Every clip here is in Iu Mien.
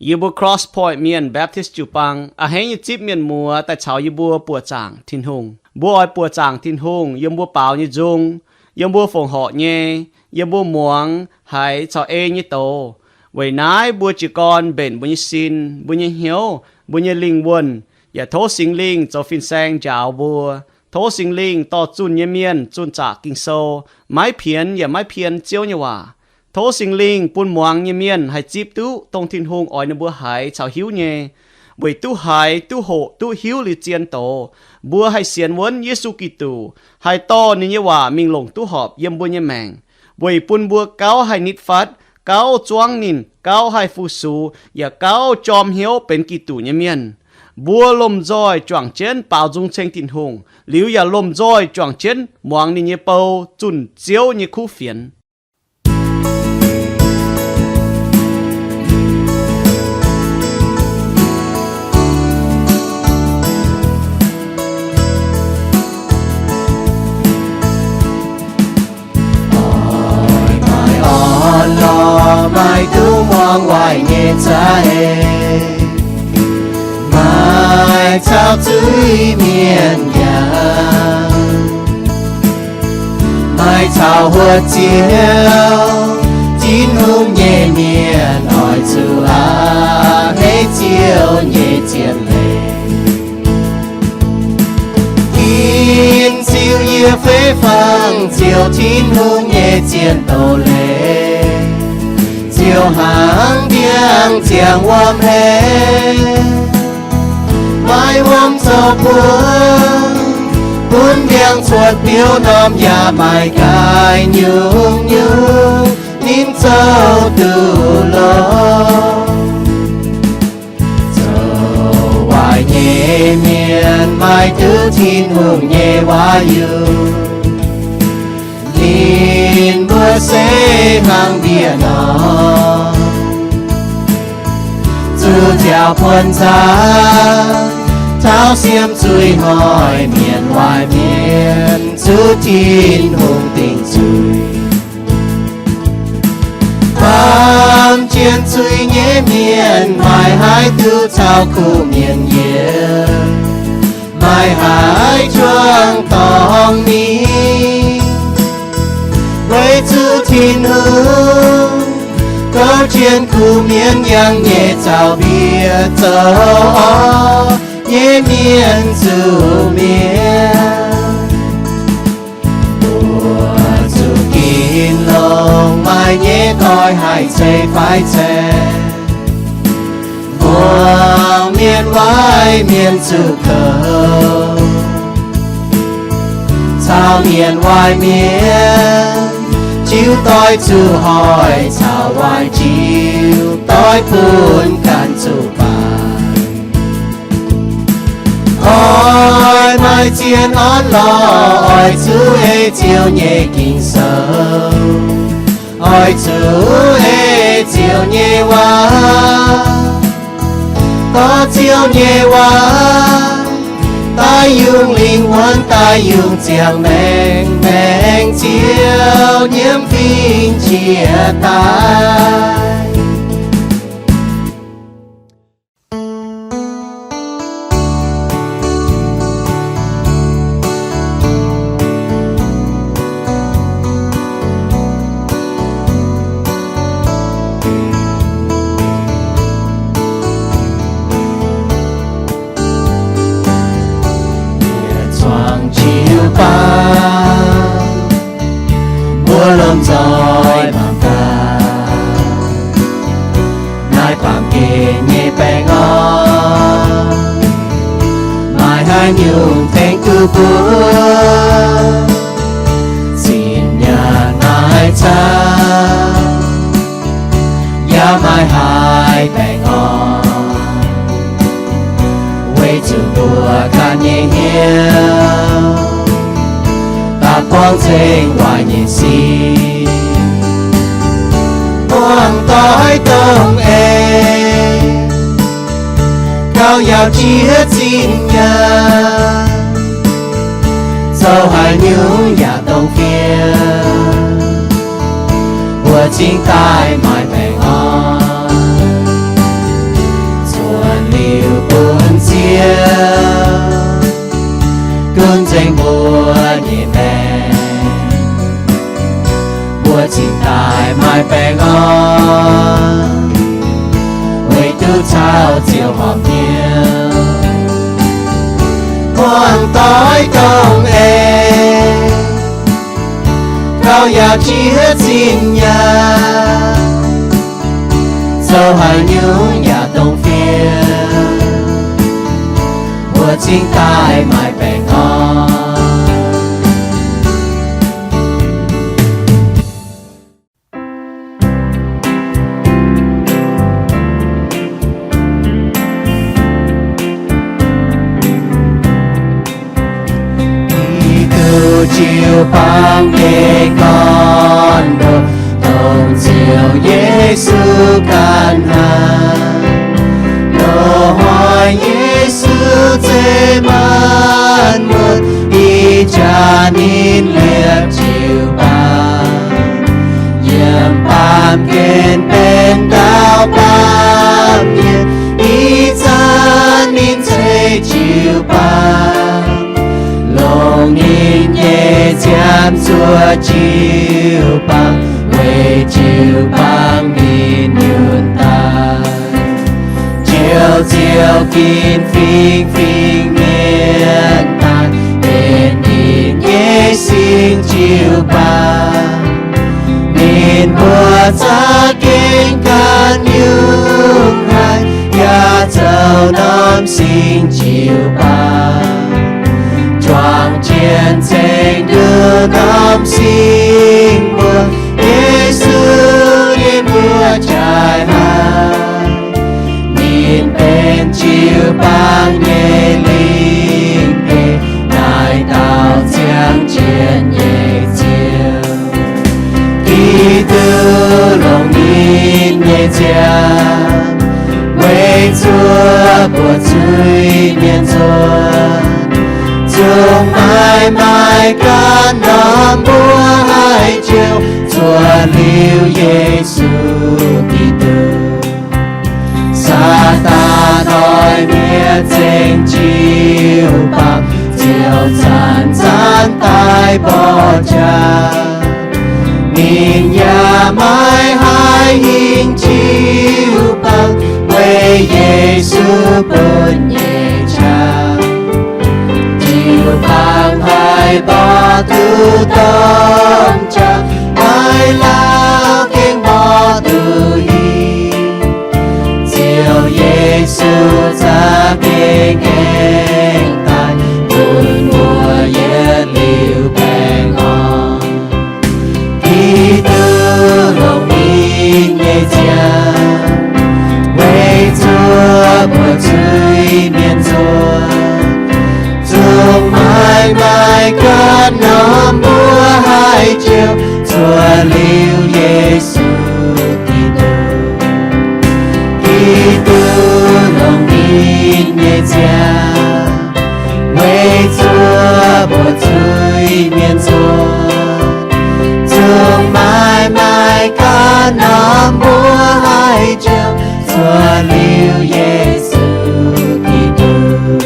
Yie mbuo Cross Point Mienh Baptist jiu-baang a'hneiv nyei zipv mienh muoz daaih caux yie mbuo buoqc zaangc Tin-Hungh. Mbuo oix buoqc zaangc Tin-Hungh yiem mbuo baaux nyei nzung, yiem mbuo fongc horc nyei, yiem mbuo muangx haiz caux ei nyei doz. Weic naaiv mbuo jiez gorn mbenc mbuo nyei sin, mbuo nyei hnyouv, mbuo nyei lingh wuonh, yaac tov Singx Lingh zoux fin-saeng njaaux mbuo. Tov Singx Lingh dorh zunh nyei mienh zunh zaqc Ging-Sou, maiv pienx yaac maiv pien Ziouv nyei waac. Tov Singx Lingh bun muangx nyei mienh haih zipv duqv dongh Tin-Hungh oix ninh mbuo haiz caux hiuv nyei, weic duqv haiz, duqv hoqc, duqv hiuv liuz zien doz, mbuo haih sienx wuonv Yesu Giduc, haih dorh ninh nyei waac mingh longc duqv horpc yiem mbuo nyei maengc, weic bun mbuo gauh haih nitv fatv, gauh zuangv ninh, gauh haih fu-sux, yaac gauh jorm hnyouv benx Giduc nyei mienh. Mbuo lomh nzoih juangc jienv baaux nzung ceng Tin-Hungh, liuz yaac lomh nzoih juangc jienv muangx ninh nyei bou zunh Ziouv nyei kuv fienx. Oix maaih orn-lorqc, maaih duqv muangx waaic nyei za'eix, maaih caux zuiz mienh yaac maaih caux huotv Ziouv Tin-Hungh nyei mienh, oix zuqc a'hneiv Ziouv nyei zien leiz. Ginv ziux yie fei fangx ziouc Tin-Hungh nyei zien doz leiz, ziouc hnangv ndiangx-ziangx wuom heix, maaih wuom zoux buonc, bun ndiangx cuotv biouv norm yaac maaih gaaix nyungc-nyungc ninh zoux duqv longx. Zoux waaic nyei mienh maaih duqv Tin-Hungh nyei waac yungz, ninh mbuo se hnangv ndie-ndorm, zuqc nziaaux buonc nzaav, tauv siemv zuiz hnoi, mienh waaic mienh zuqc Tin-Hungh dingc zuiz. Baamh jien zuiz nyei mienh maaih haaix duqv caux kuh mienh yiem? Maaih haaix juangc dorngx mingh? Weic zuqc Tin-Hungh gouv jienv kuh mienh, yangh nyei zaux-mbiec zoux orv nyei mienh zuqc mienh. Mbuo zuqc ginv longx, maaih nyei doix haih ceix fai ceix, muangx mienh waaic mienh zuqc kouv, caux mienh waaic mienh jiu doix zuqc hoic, caux waaic jiu doix bun ganh zuqc baaic. Oix maaih zien orn-lorqc, oix zuqc ei Ziouv nyei Ging-Sou, oix zuqc ei Ziouv nyei waac, dorh Ziouv nyei waac daaih yungz lingh wuonx, daaih yungz ziangh maengc, maengc Ziouv nyiemv fingx jiex daaih. Yietc zuangx jiu-baang, mbuo lomh nzoih mangc gaax naaiv baamh gen nyei baengh orn, maaih haaix nyungc tengx duqv mbuo zinh nyaanh maaih camv, yaac maaih haaix baengh orn weic zuqc mbuo ganh nyei hnyouv daaih buangv nzengc waaic nyei sic, buangv doix dongh eix, gauh yaac jiex zinh nyaanh, zoux haaix nyungc yaac dongh fiem, mbuo cingx daaih maaih baengh orn. caux Ziouv horpc hnyouv. Muangx doix dongh aengx, gauh yaac jiex zinh nyaanh, zoux haaix nyungc yaac dongh fim, mbuo cingx daaih maaih baengh orn. Giduc jiu-baang nyei gorn-ndoqv, dongh Ziouv Yesu ganh hnangv. Loz-hnoi Yesu zeiz maanc muotc, ih jaax ninh liepc jiu-baang, yiem baamh gen benx ndaauv baamh mienh. Ih zanc ninh ceix jiu-baang, longc ninh nyei nziaamv zuov jiu-baang, weic jiu-baang ninh nyunc daaih. Njoux Ziouv ginv fingx-fingx mienh daaih, benx ninh nyei singx jiu-baang. Ninh mbuo za'gengh ganh nyungc haic, yaac zoux norm singx jiu-baang. Juangc jien ceng nduov norm singx mbuo, Yesu nyei mbuox jaaix haic. Ninh benx jiu-baang nyei lingh geh, naaic dauh ziangh jienv nyei Ziouv. Giduc longc ninh nyei nziaamv weic zuov buoqc zuiz-mienh nzuonx, zungv maaih maaih ganh norm mbuo haih jouh zuov liuz Yesu Giduc. Saadaan noic mienh zengc jiu-baang, Ziouv zanc-zanc daaih mborqv jaax. Ninh yaac maiv haih hingh jiu-baang, weic Yesu bun nyei qaqv. Jiu-baang haih mborqv duqv domh jaax, maiv lauh gengh mborqv duqv hingh. Ziouv Yesu za'gengh aengx daaih bun mbuo yietc liuz baengh orn. Giduc longc ninh nyei nziaamv weic zuov buoqc zuiz-mienh nzuonx, zungv maaih maaih ganh norm mbuo haih jouh zuov liuz Yesu Giduc. Giduc longc ninh nyei nziaamv weic zuov buoqc zuiz-mienh nzuonx, zungv maaih maaih ganh norm mbuo haih jouh zuov liuz Yesu Giduc.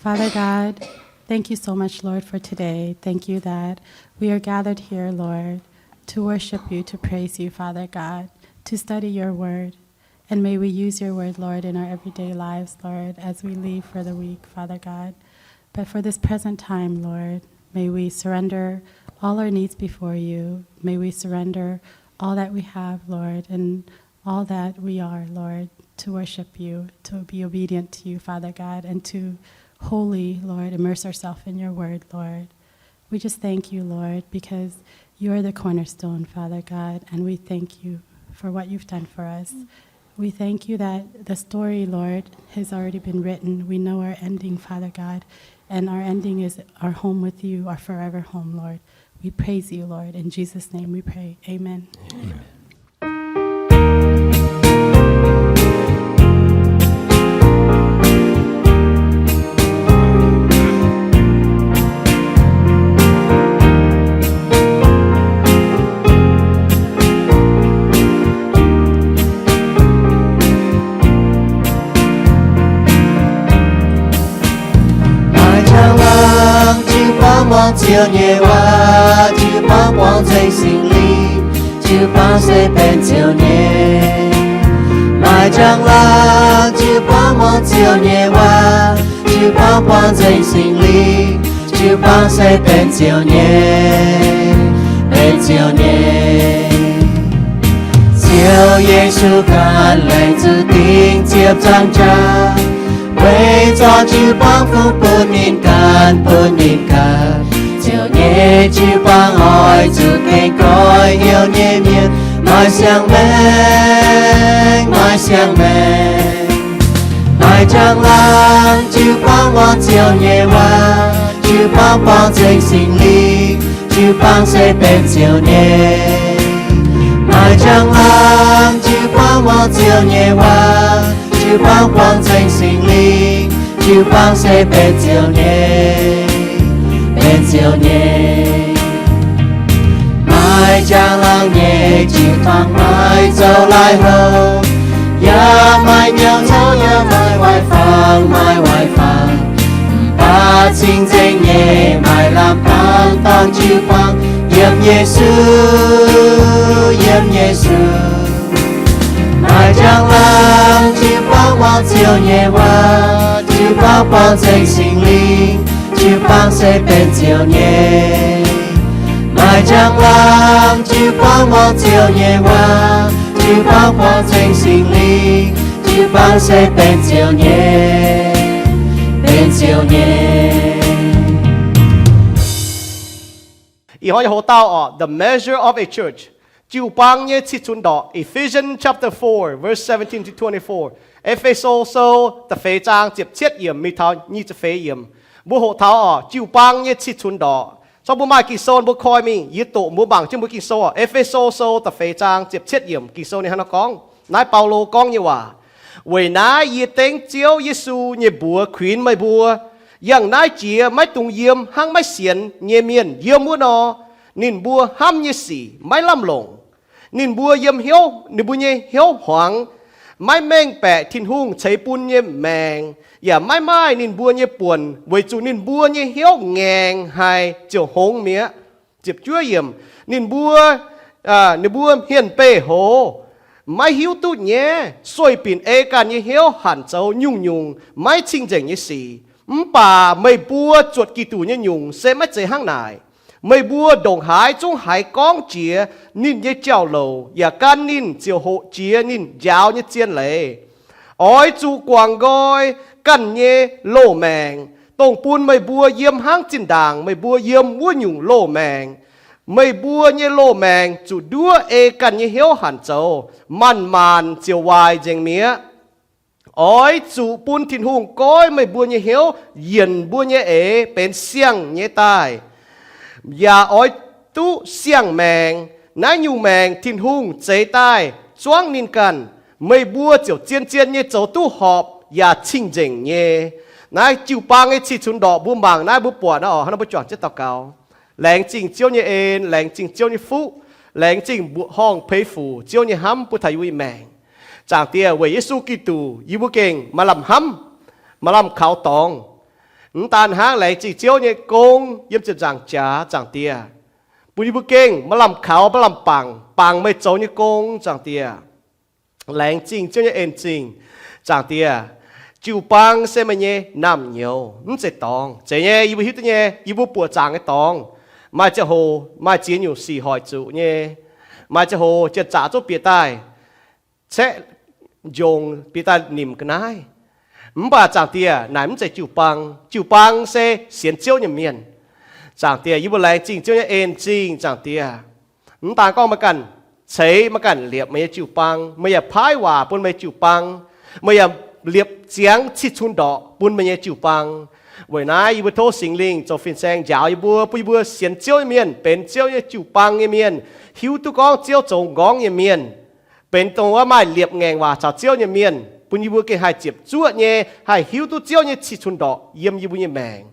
Father God, thank you so much, Lord, for today. Thank you that we are gathered here, Lord, to worship you, to praise you, Father God, to study your word. And may we use your word, Lord, in our everyday lives, Lord, as we leave for the week, Father God. But for this present time, Lord, may we surrender all our needs before you. May we surrender all that we have, Lord, and all that we are, Lord, to worship you, to be obedient to you, Father God, and to wholly, Lord, immerse ourselves in your word, Lord. We just thank you, Lord, because you are the cornerstone, Father God, and we thank you for what you've done for us. We thank you that the story, Lord, has already been written. We know our ending, Father God, and our ending is our home with you, our forever home, Lord. We praise you, Lord. In Jesus' name we pray. Amen. Amen. Maaih qangx langh jiu-baang muangx Ziouv nyei waac, jiu-baang buangh nzengc Singx Lingh, jiu-baang se benx Ziouv nyei. Njang-laangc jiu-baang muangx Ziouv nyei waac, jiu-baang buangh nzengc Singx Lingh, jiu-baang se benx Ziouv nyei, benx Ziouv nyei. Ziouv Yesu ganh laengz zuqc dingc ziepc nzaangc jaax, weic zorqv jiu-baang fungx bun ninh ganh, bun ninh ganh. Ziouv nyei jiu-baang oix zuqc gengh goiv hnyouv nyei mienh, maaih siang-maengc, maaih siang-maengc. Maaih njang-laangc jiu-baang muangx Ziouv nyei waac, jiu-baang buangh nzengc Singx Lingh, jiu-baang se benx Ziouv nyei. Maaih njang-laangc jiu-baang muangx Ziouv nyei waac, jiu-baang buangh nzengc Singx Lingh, jiu-baang se benx Ziouv nyei, benx Ziouv nyei. Maaih njang-laangc nyei jiu-baang maaih zoux lai-houx, yaac maaih nyauv caux yaac maaih waaic fangx, maaih waaic fangx. Mv baac cing-nzengc nyei maaih lamh dangx dorngc jiu-baang yiem Yesu, yiem Yesu. Maaih njang-laangc jiu-baang muangx Ziouv nyei waac, jiu-baang buangh nzengc Singx Lingh, jiu-baang se benx Ziouv nyei. Maaih njang-laangc jiu-baang muangx Ziouv nyei waac, jiu-baang buangh nzengc Singx Lingh, jiu-baang se benx Ziouv nyei, benx Ziouv nyei. Ih hnoi yie hoc dauh oc, The Measure of a Church, jiu-baang nyei cih cunx ndorqc. Ephesians chapter four, verse seventeen to twenty-four. E^fe^so Sou da'feix zaang ziepc cietv yiemc mingh taux nyic ziepc feix yiemc. Mbuo hoqc taux oc, jiu-baang nyei cih cunx ndorqc. Corc mbuo maaih Ging-Sou mbuo koi mingh, yie doqc mbuo mangc jienv mbuo Ging-Sou oc. E^fe^so Sou da'feix zaang ziepc cietv yiemc, Ging-Sou ninh hnangv naaiv gorngv. Naaiv Baulo gorngv nyei waac. Weic naaiv yie dengv Ziouv Yesu nyei mbuox kuinx meih mbuo, yangh naaiv jiex maiv dungx yiem hnangv maiv sienx nyei mienh yiem wuov nor. Ninh mbuo hnamv nyei sic maiv lamh longc. Ninh mbuo yiem hnyouv, ninh mbuo nyei hnyouv hmuangx, maiv mengh baeqc Tin-Hungh ceix bun nyei maengc, yaac maiv maaih ninh mbuo nyei buonc, weic zuqc ninh mbuo nyei hnyouv ngaengc haic ziouc hngongx mi'aqv. Ziepc juov yiemc, ninh mbuo, ninh mbuo hmien beih hoz, maiv hiuv duqv nyaiv, sueih binc ei ganh nyei hnyouv hanc zoux nyungc-nyungc maiv cing-nzengc nyei sic. Mv baac meih mbuo zuotc Giduc nyei nyungc se maiv zeiz hnangv naaic. Meih mbuo ndongc haaix zungv haiz gorngv jiex ninh nyei jauv-louc yaac gan ninh ziouc hoqc jiex ninh njaaux nyei zien leiz. Oix zuqc guangc nqoi ganh nyei loz-maengc, dongh bun meih mbuo yiem hnangv zinh ndaangc meih mbuo yiem wuov nyungc loz-maengc. Meih mbuo nyei loz-maengc zuqc nduov ei ganh nyei hnyouv hanc zoux, maanc-maanc ziouc waaic nzengc mi'aqv. Oix zuqc bun Tin-Hungh goiv meih mbuo nyei hnyouv yienc mbuo nyei eix benx siang-nyei daaih, yaac oix duqv siang-maengc. Naaiv nyungc maengc Tin-Hungh zeix daaih zuangv ninh ganh. Meih mbuo ziouc zien-zien nyei zoux duqv horpc yaac cing-nzengc nyei. Naaiv jiu-baang nyei cih cunx ndorqc mbuo mangc naaiv mbuo buatc naaiv oc, hnangv naaiv mbuo juangc jienv daux gaux. Laengz zingh Ziouv nyei en, laengz zingh Ziouv nyei fuqv, laengz zingh mbuoqc horngh peix fuc Ziouv nyei hnamv bun taux yie mbuo nyei maengc. Zaangc Diex, weic Yesu Giduc yie mbuo gengh maaih lamh hnamv, maaih lamh kaux dorngx. Mv daan hnangv, laengz zingh Ziouv nyei gong yiem ziepc nzaangc jaax, Zaangc Diex, bun yie mbuo gengh maaih lamh kaux, maaih lamh bangc, bangc meih zoux nyei gong, Zaangc Diex. Laengz zingh Ziouv nyei en-zingh, Zaangc Diex. Jiu-baang se meih nyei naamh nyouz, mv zeiz dorngx. Zeiz nyei, yie mbuo hiuv duqv nyei, yie mbuo buoqc zaangc nyei dorngx. Maaih ziangh hoc maaih ziex nyungc sic hoic zuqc nyei. Maaih ziangh hoc janx-zaqc zungv bieqc daaih caeqv njongc, bieqc daaih nimc ga'naaiv. Mv baac Zaangc Diex, naaic mv zeiz jiu-baang. Jiu-baang se sienx Ziouv nyei mienh. Zaangc Diex, yie mbuo laengz zingh Ziouv nyei en-zingh, Zaangc Diex. Mv daan gorngv meih ganh ceix, meih ganh liepc meih nyei jiu-baang, meih yaac paaiv waac bun meih nyei jiu-baang, meih yaac liepc ziangx cih cunx ndorqc bun meih nyei jiu-baang. Weic naaiv yie mbuo tov Singx Lingh zoux fin-saeng njaaux yie mbuo, bun yie mbuo sienx Ziouv nyei mienh benx Ziouv nyei jiu-baang nyei mienh, hiuv duqv gorngv Ziouv zoux nqorngv nyei mienh, benx dongh wuov maaih liepc ngaengc waac caux Ziouv nyei mienh, bun yie mbuo gengh haih ziepc zuoqv nyei, haih hiuv duqv Ziouv nyei cih cunx ndorqc yiem yie mbuo nyei maengc.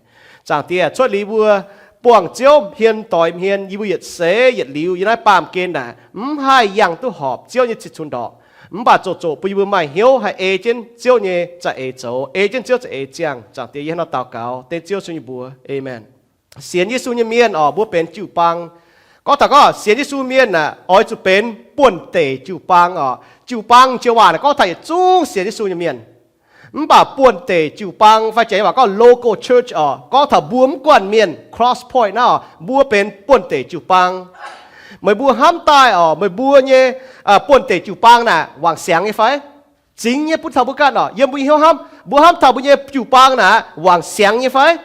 Zaangc Diex, cuotv liuz yie mbuo buangh Ziouv hmien doix hmien, yie mbuo yietc seix yietc liuz yiem naaiv baamh gen naaic mv haih yangh duqv horpc Ziouv nyei cih cunx ndorqc. Mv baac zoqc zoqc bun yie mbuo maaih hnyouv haih ei jienv Ziouv nyei za'eix zoux, ei jienv Ziouv za'eix ziangh. Zaangc Diex, yie hnangv naaiv daux gaux dengv Ziouv Yesu nyei mbuox, aamen. Sienx Yesu nyei mienh oc, mbuo benx jiu-baang. Gorngv taux gorngv sienx Yesu mienh aeqv, oix zuqc benx buonv-deic jiu-baang oc. Jiu-baang joux waac naaic gorngv taux yietc zungv sienx Yesu nyei mienh. Mv baac buonv-deic jiu-baang fai janx nyei waac gorngv local church oc, gorngv taux mbuo mv guanh mienh, cross point naaiv oc, mbuo benx buonv-deic jiu-baang. Meih mbuo hnamv daaih oc, meih mbuo nyei buonv-deic jiu-baang naaic wangc siangx nyei fai? Zingx nyei bun taux mbuo ganh oc. Yiem mbuo nyei hnyouv hnamv, mbuo hnamv taux mbuo nyei jiu-baang naaic wangc siangx nyei fai?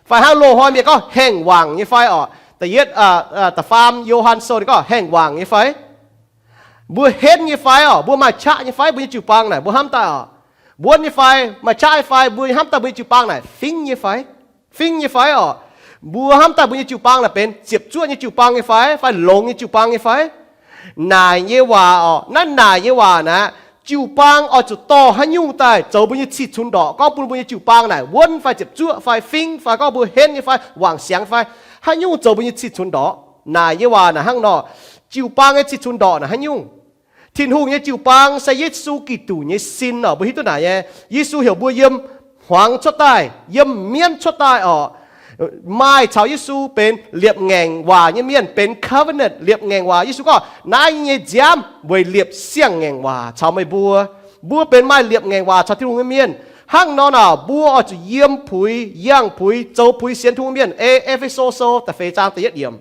Fai hnangv loz-hnoi mienh gorngv haengh wangc nyei fai oc? Da'yietv, da'faam Yo^han Sou ninh gorngv haengh wangc nyei fai? Mbuo henv nyei fai oc? Mbuo maaih qaqv nyei fai? Mbuo nyei jiu-baang naaic mbuo hnamv daaih oc, wuonv nyei fai, maaih qaqv nyei fai? Mbuo hnamv daaih mbuo nyei jiu-baang naaic fingv nyei fai? Fingv nyei fai oc? Mbuo hnamv daaih mbuo nyei jiu-baang naaic benx ziepc zuoqv nyei jiu-baang nyei fai, fai longx nyei jiu-baang nyei fai? Naaic nyei waac oc, naaiv naaic nyei waac naaic, jiu-baang oix zuqc dorh haaix nyungc daaih zoux mbuo nyei cih cunx ndorqc, gorngv bun mbuo nyei jiu-baang naaic wuonv fai ziepc zuoqv fai fingv fai gorngv mbuo henv nyei fai wangc siangx fai, haaix nyungc zoux mbuo nyei cih cunx ndorqc. Naaic nyei waac naaic hnangv nor, jiu-baang nyei cih cunx ndorqc naaic haaix nyungc? Tin-Hungh nyei jiu-baang se Yesu Giduc nyei sin oc. Mbuo hiuv duqv naaic nyei. Yesu heuc mbuo yiem hmuangx cuotv daaih, yiem mienv cuotv daaih oc, maaih caux Yesu benx liepc ngaengc waac nyei mienh, benx covenant, liepc ngaengc waac. Yesu gorngv, naaiv nyei nziaamv weic liepc siang-ngaengc waac caux meih mbuo. Mbuo benx maaih liepc ngaengc waac caux Tin-Hungh nyei mienh. Hnangv nor naaic, mbuo oix zuqc yiem puix, yangh puix, zoux puix sienx Tin-Hungh mienh. E, E^fe^so Sou da'feix zaang da'yietv yiemc.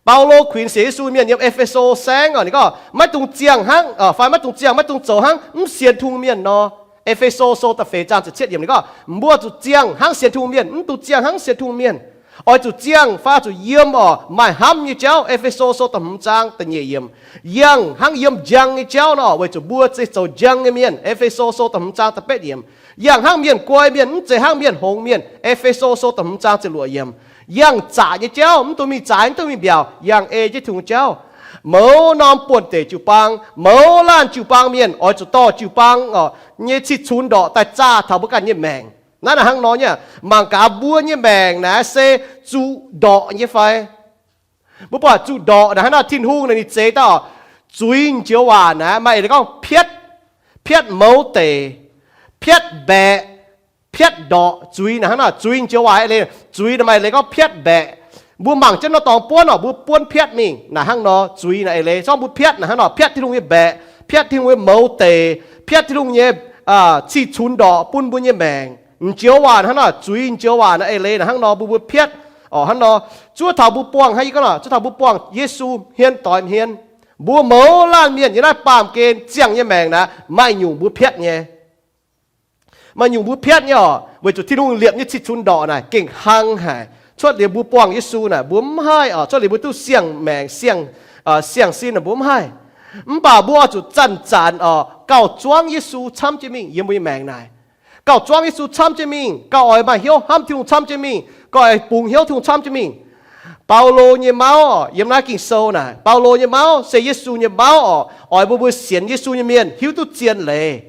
Baulo kuinx sienx Yesu mienh yiem E^fe^so Saengv oc, ninh gorngv, maiv dungx ziangh hnangv, fai maiv dungx ziangh, maiv dungx zoux hnangv mv sienx Tin-Hungh mienh nor. E^fe^so Sou da'feix zaang ziepc cietv yiemc ninh gorngv, mbuo zuqc ziangh hnangv sienx Tin-Hungh mienh, mv dungx ziangh hnangv sienx Tin-Hungh mienh. Oix zuqc ziangh fai oix zuqc yiem oc, maaih hnamv nyei jauv. E^fe^so Sou da'hmz zaang da'nyeic yiemc. Yangh hnangv yiem njang nyei jauv nor, weic zuqc mbuo zeiz zoux njang nyei mienh. E^fe^so Sou da'hmz zaang da'betv yiemc. Yangh hnangv mienh guai mienh, mv zeiz hnangv mienh hngongx mienh. E^fe^so Sou da'hmz zaang ziepc luoqc yiemc. Yangh zaqc nyei jauv, mv dungx mingh zaaix, mv dungx mingh mbiaauc, yangh ei jienv Tin-Hungh jauv. Mouz norm buonv-deic jiu-baang, mouz laanh jiu-baang mienh oix zuqc dorh jiu-baang oc nyei cih cunx ndorqc daaih zaah taux mbuo ganh nyei maengc. Naaiv naaic hnangv nor nyei. Mangc gaax mbuo nyei maengc naaiv se zuqc ndorqc nyei fai? Mbuo buatc zuqc ndorqc naaic hnangv nor, Tin-Hungh naaic ninh zeix dauh zuiz njoux waac naaic maaih eix leiz gorngv piatv, piatv mouz deic, piatv mbaeqc, piatv ndorqc. Zuiz naaic hnangv nor, zuiz njoux waac eix leiz, zuiz naaic maaih eix leiz gorngv piatv mbaeqc. Mbuo mangc jienv norm dorngx buonv oc, mbuo buonv piatv mingh naaic hnangv nor. Zuiz naaic eix leiz zorngv mbuo piatv naaic hnangv nor, piatv Tin-Hungh nyei mbaeqc, piatv Tin-Hungh nyei mouz deic, piatv Tin-Hungh nyei cih cunx ndorqc bun mbuo nyei maengc. Njoux waac hnangv nor, zuiz njoux waac naaic eix leiz naaic hnangv nor, mbuo mbuo piatv oc hnangv nor. Zuov taux mbuo buangh hnangv yie gorngv nor, zuov taux mbuo buangh Yesu hmien doix hmien, mbuo mouz laanh mienh yiem naaiv baamh gen ziangh nyei maengc naaic maaih nyungc mbuo piatv nyei. Maaih nyungc mbuo piatv nyei oc, weic zuqc Tin-Hungh liepc nyei cih cunx ndorqc naaic gengh hlang haic. Cuotv liuz mbuo buangh Yesu naaic mbuo mv haih oc, cuotv liuz mbuo duqv siang-maengc siang, siang-sin naaic mbuo mv haih. Mv baac mbuo oix zuqc zanc-zanc oc gauh zuangv Yesu camv jienv mingh yiem mbuo nyei maengc naaic. Gauh zuangv Yesu camv jienv mingh, gauh oix maaih hnyouv hnamv Tin-Hungh camv jienv mingh, gauh oix bungx hnyouv Tin-Hungh camv jienv mingh. Baulo nyei mauv oc, yiem naaiv Ging-Sou naaic, Baulo nyei mauv se Yesu nyei mauv oc, oix mbuo mbuo sienx Yesu nyei mienh hiuv duqv zien leiz.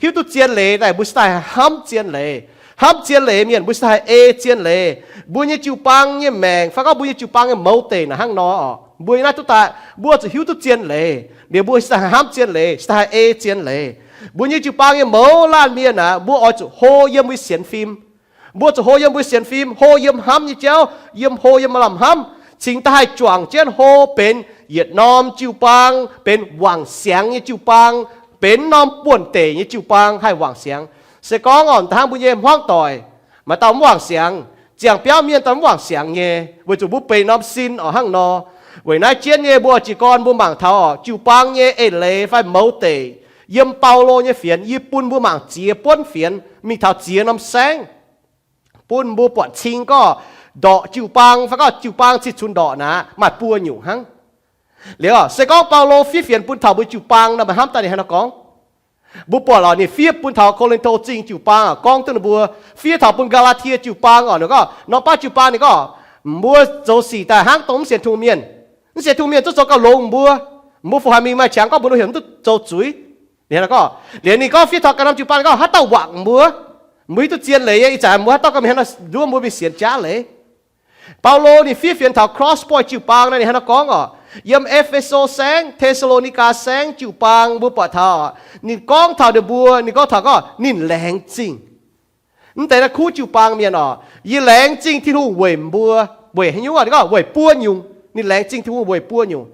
Hiuv duqv zien leiz daaih mbuo cingx daaih haih hnamv zien leiz. Hnamv zien leiz mienh mbuo cingx daaih haih ei zien leiz. Mbuo nyei jiu-baang nyei maengc fai gorngv mbuo nyei jiu-baang nyei mouz deic naaic hnangv nor oc, mbuo naaiv duqv daaih mbuo zuqc hiuv duqv zien leiz liuz mbuo cingx daaih haih hnamv zien leiz, cingx daaih haih ei zien leiz. Mbuo nyei jiu-baang nyei mouz laanh mienh naaic mbuo oix zuqc hlo yiem mbuo sienx fim. Mbuo zuqc hlo yiem mbuo sienx fim, hlo yiem hnamv nyei jauv, yiem hlo yiem maaih lamh hnamv, cingx daaih haih juangc jienv hlo benx yietc norm jiu-baang, benx wangc siangx nyei jiu-baang, benx norm buonv-deic nyei jiu-baang haih wangc siangx. Se gorngv oc, da'hnangv mbuo nyei hmuangv doic, maaih dauh mv wangc siangx, ziangh biauv mienh dauh mv wangc siangx nyei, weic zuqc mbuo benx norm sin oc hnangv nor. Weic naaiv jienv nyei mbuo jiez gorn mbuo mangc taux oc jiu-baang nyei eix leiz fai mouz deic. Yiem Baulo nyei fienx yie bun mbuo mangc ziex buonv fienx mingh taux ziex norm saengv, bun mbuo buatc cing gorngv ndorqc jiu-baang fai gorngv jiu-baang cih cunx ndorqc naaic maaih buo nyungc hnangv. Liuz se gorngv Baulo fiev fienx bun taux mbuo jiu-baang nor, meih hnamv daaih ninh hnangv nor gorngv. Mbuo buatc oc, ninh fiev bun taux Ko^lin^to Zingh jiu-baang oc, gorngv duqv ninh mbuo, fiev taux bun Gaa^laa^tie jiu-baang oc, ninh gorngv norm baav jiu-baang ninh gorngv, mbuo zoux sic daaih hnangv dongh mv sienx Tin-Hungh mienh. Mv sienx Tin-Hungh mienh zungv zoux gauh longx mbuo. Mbuo fu haiz mingh maaih qangx gorngv mbuo nor heuc mv duqv zoux zuiz. Ninh hnangv nor gorngv. Liuz ninh gorngv fiev taux ganh norm jiu-baang ninh gorngv haaix dauh wangc mbuo, mbuo hiuv duqv zien leiz nyei. Ih zanc mbuo haaix dauh ganh mingh hnangv nor nduov mbuo mingh sienx jaav leiz. Baulo ninh fiev fienx taux Cross Point jiu-baang naaiv ninh hnangv nor gorngv oc. Yiem E^fe^so Saengv, Te^saa^lo^ni^gaa Saengv jiu-baang mbuo buatc taux oc, ninh gorngv taux ninh mbuo, ninh gorngv taux gorngv ninh laengz zingh. Mv deix naaiv kuv jiu-baang mienh oc, yie laengz zingh Tin-Hungh weic mbuo. Weic haaix nyungc oc? Ninh gorngv weic buo nyungc. Ninh laengz zingh Tin-Hungh weic buo nyungc.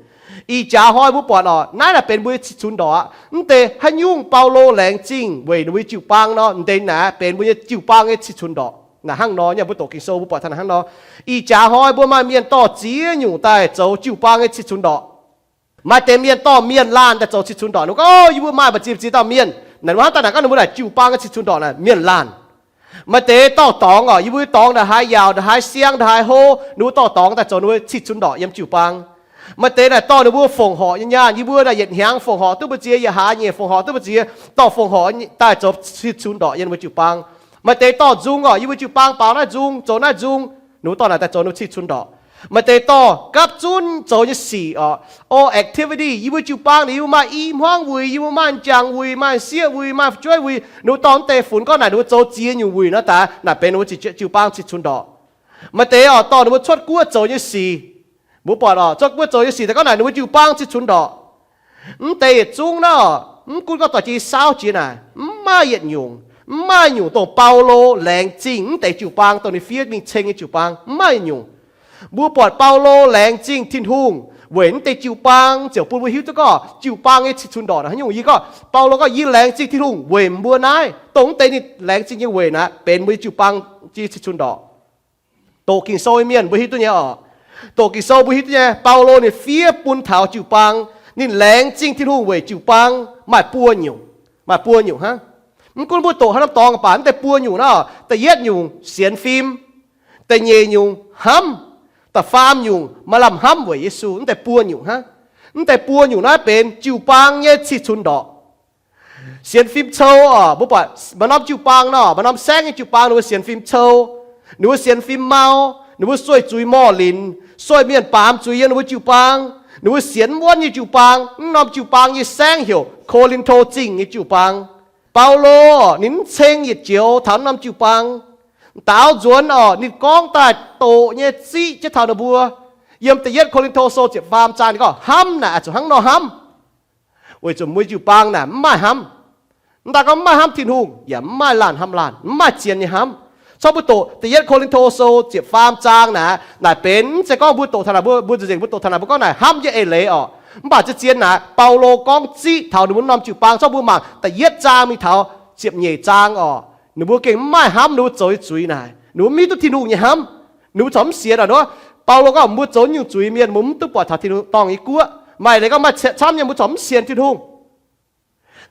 Ih jaax hnoi mbuo buatc oc, naaiv naaic benx mbuo nyei cih cunx ndorqc aqv. Mv deix haaix nyungc Baulo laengz zingh weic ninh mbuo nyei jiu-baang nor, mv deix naaic benx mbuo nyei jiu-baang nyei cih cunx ndorqc. Naaic hnangv nor, yie mbuo doqc Ging-Sou mbuo buatc taux naaic hnangv nor. Ih jaax hnoi mbuo maaih mienh dorh ziex nyungc daaih zoux jiu-baang nyei cih cunx ndorqc. Maaih deix mienh dorh mienh laanh daaih zoux cih cunx ndorqc. Ninh gorngv, Yie mbuo maaih mbu'ziex dauh mienh. Naaic ninh mbuo hnamv daaih naaic gorngv ninh mbuo naaic jiu-baang nyei cih cunx ndorqc naaic mienh laanh. Maaih deix dorh dorngx oc, yie mbuo dorngx ndongc haaix yaauc, ndongc haaix siang, ndongc haaix hlo, ninh mbuo dorh dorngx daaih zoux ninh mbuo cih cunx ndorqc yiem jiu-baang. Maaih deix naaic dorh ninh mbuo fongc horc nyei nyaanh, yie mbuo naaic yietc hnyangx fongc horc duqv mbu'ziex, yietc hlaax nyeic fongc horc duqv mbu'ziex, dorh fongc horc daaih zoux cih cunx ndorqc yiem ninh mbuo jiu-baang. Maaih deix dorh nzung oc, yie mbuo jiu-baang baaux naaiv nzung, zoux naaiv nzung, ninh mbuo dorh naaic daaih zoux ninh mbuo cih cunx ndorqc. Maaih deix dorh gapv zunv zoux nyei sic oc, o activity, yie mbuo jiu-baang naaic yie mbuo maaih i hmuangv wuic, yie mbuo maaih njang wuic, maaih sieqv wuic, maaih fu'jueiv wuic, ninh mbuo dorh mv deix funx gorngv naaic ninh mbuo zoux ziex nyungc wuic nor daaih, naaic benx ninh mbuo jiu-baang cih cunx ndorqc. Maaih deix oc dorh ninh mbuo cuotv guoqv zoux nyei sic, mbuo buatc oc, cuotv guoqv zoux nyei sic daaih gorngv naaic ninh mbuo jiu-baang cih cunx ndorqc. Mv deix yietc zungv nor, mv gunv gorngv doic jiex saauv jiex naaic, mv maaih yietc nyungc, mv maaih nyungc dongh Baulo laengz zingh mv deix jiu-baang dongh ninh fiev mingh ceng nyei jiu-baang, mv maaih yietc nyungc. Mbuo buatc Baulo laengz zingh Tin-Hungh weic mv deix jiu-baang ziouc bun mbuo hiuv duqv gorngv jiu-baang nyei cih cunx ndorqc naaic haaix nyungc. Yie gorngv, Baulo gorngv, Yie laengz zingh Tin-Hungh weic mbuo naaiv, dongh mv deix ninh laengz zingh nyei weic naaiv benx mbuo nyei jiu-baang nyei cih cunx ndorqc. Doqc Ging-Sou nyei mienh mbuo hiuv duqv nyei oc. Doqc Ging-Sou mbuo hiuv duqv nyei, Baulo ninh fiev bun taux jiu-baang, ninh laengz zingh Tin-Hungh weic jiu-baang maaih buo nyungc, maaih buo nyungc hnangv. Mv gunv mbuo doqc haaix norm dorngx baac mv deix buo nyungc nor, da'yietv nyungc sienx fim, da'nyeic nyungc hnamv, da'faam nyungc maaih lamh hnamv weic Yesu. Mv deix buo nyungc hnangv. Mv deix buo nyungc naaiv benx jiu-baang nyei cih cunx ndorqc. Sienx fim cou oc, mbuo buatc maaih norm jiu-baang nor, maaih norm saengv nyei jiu-baang ninh mbuo sienx fim cou, ninh mbuo sienx fim mau, ninh mbuo sueih zuiz morh linz, sueih mienh baamz zuiz yiem ninh mbuo jiu-baang, ninh mbuo sienx mv wuonv nyei jiu-baang. Mv norm jiu-baang nyei saengv heuc Ko^lin^to Zingh nyei jiu-baang. Baulo ninh mv ceng yietc joux taux mv norm jiu-baang. Daaux nzuonx oc, ninh gorngv daaih doqc nyei ziqv jienv taux ninh mbuo. Yiem da'yietv Ko^lin^to Sou ziepc faam zaang ninh gorngv hnamv naaic zuqc hnangv nor hnamv, weic zuqc mbuo jiu-baang naaic mv maaih hnamv. Mv daaih gorngv mv maaih hnamv Tin-Hungh, yaac mv maaih laanh hnamv laanh, mv maaih zien nyei hnamv. Corc mbuo doqc da'yietv Ko^lin^to Sou ziepc faam zaang naaic, naaic benx mv zeiz gorngv mbuo doqc taux naaic mbuo, mbuo nzengc mbuo doqc taux naaic mbuo gorngv naaic hnamv nyei eix leiz oc. Mv baac zien-zien naaic Baulo gorngv ziqv taux ninh mbuo norm jiu-baang, corc mbuo mangc da'yietv zaang mingh taux ziepc nyeic zaang oc, ninh mbuo gengh mv maaih hnamv ninh mbuo zoux nyei zuiz naaic. Ninh mbuo mv hiuv duqv Tin-Hungh nyei hnamv. Ninh mbuo corc mv sienx oc. Mbuo Baulo gorngv mbuo zoux nyungc zuiz mienh mbuo mv duqv buatc taux Tin-Hungh dorngh nyei guoqv. Maaih leiz gorngv maaih camv nyei mbuo corc mv sienx Tin-Hungh.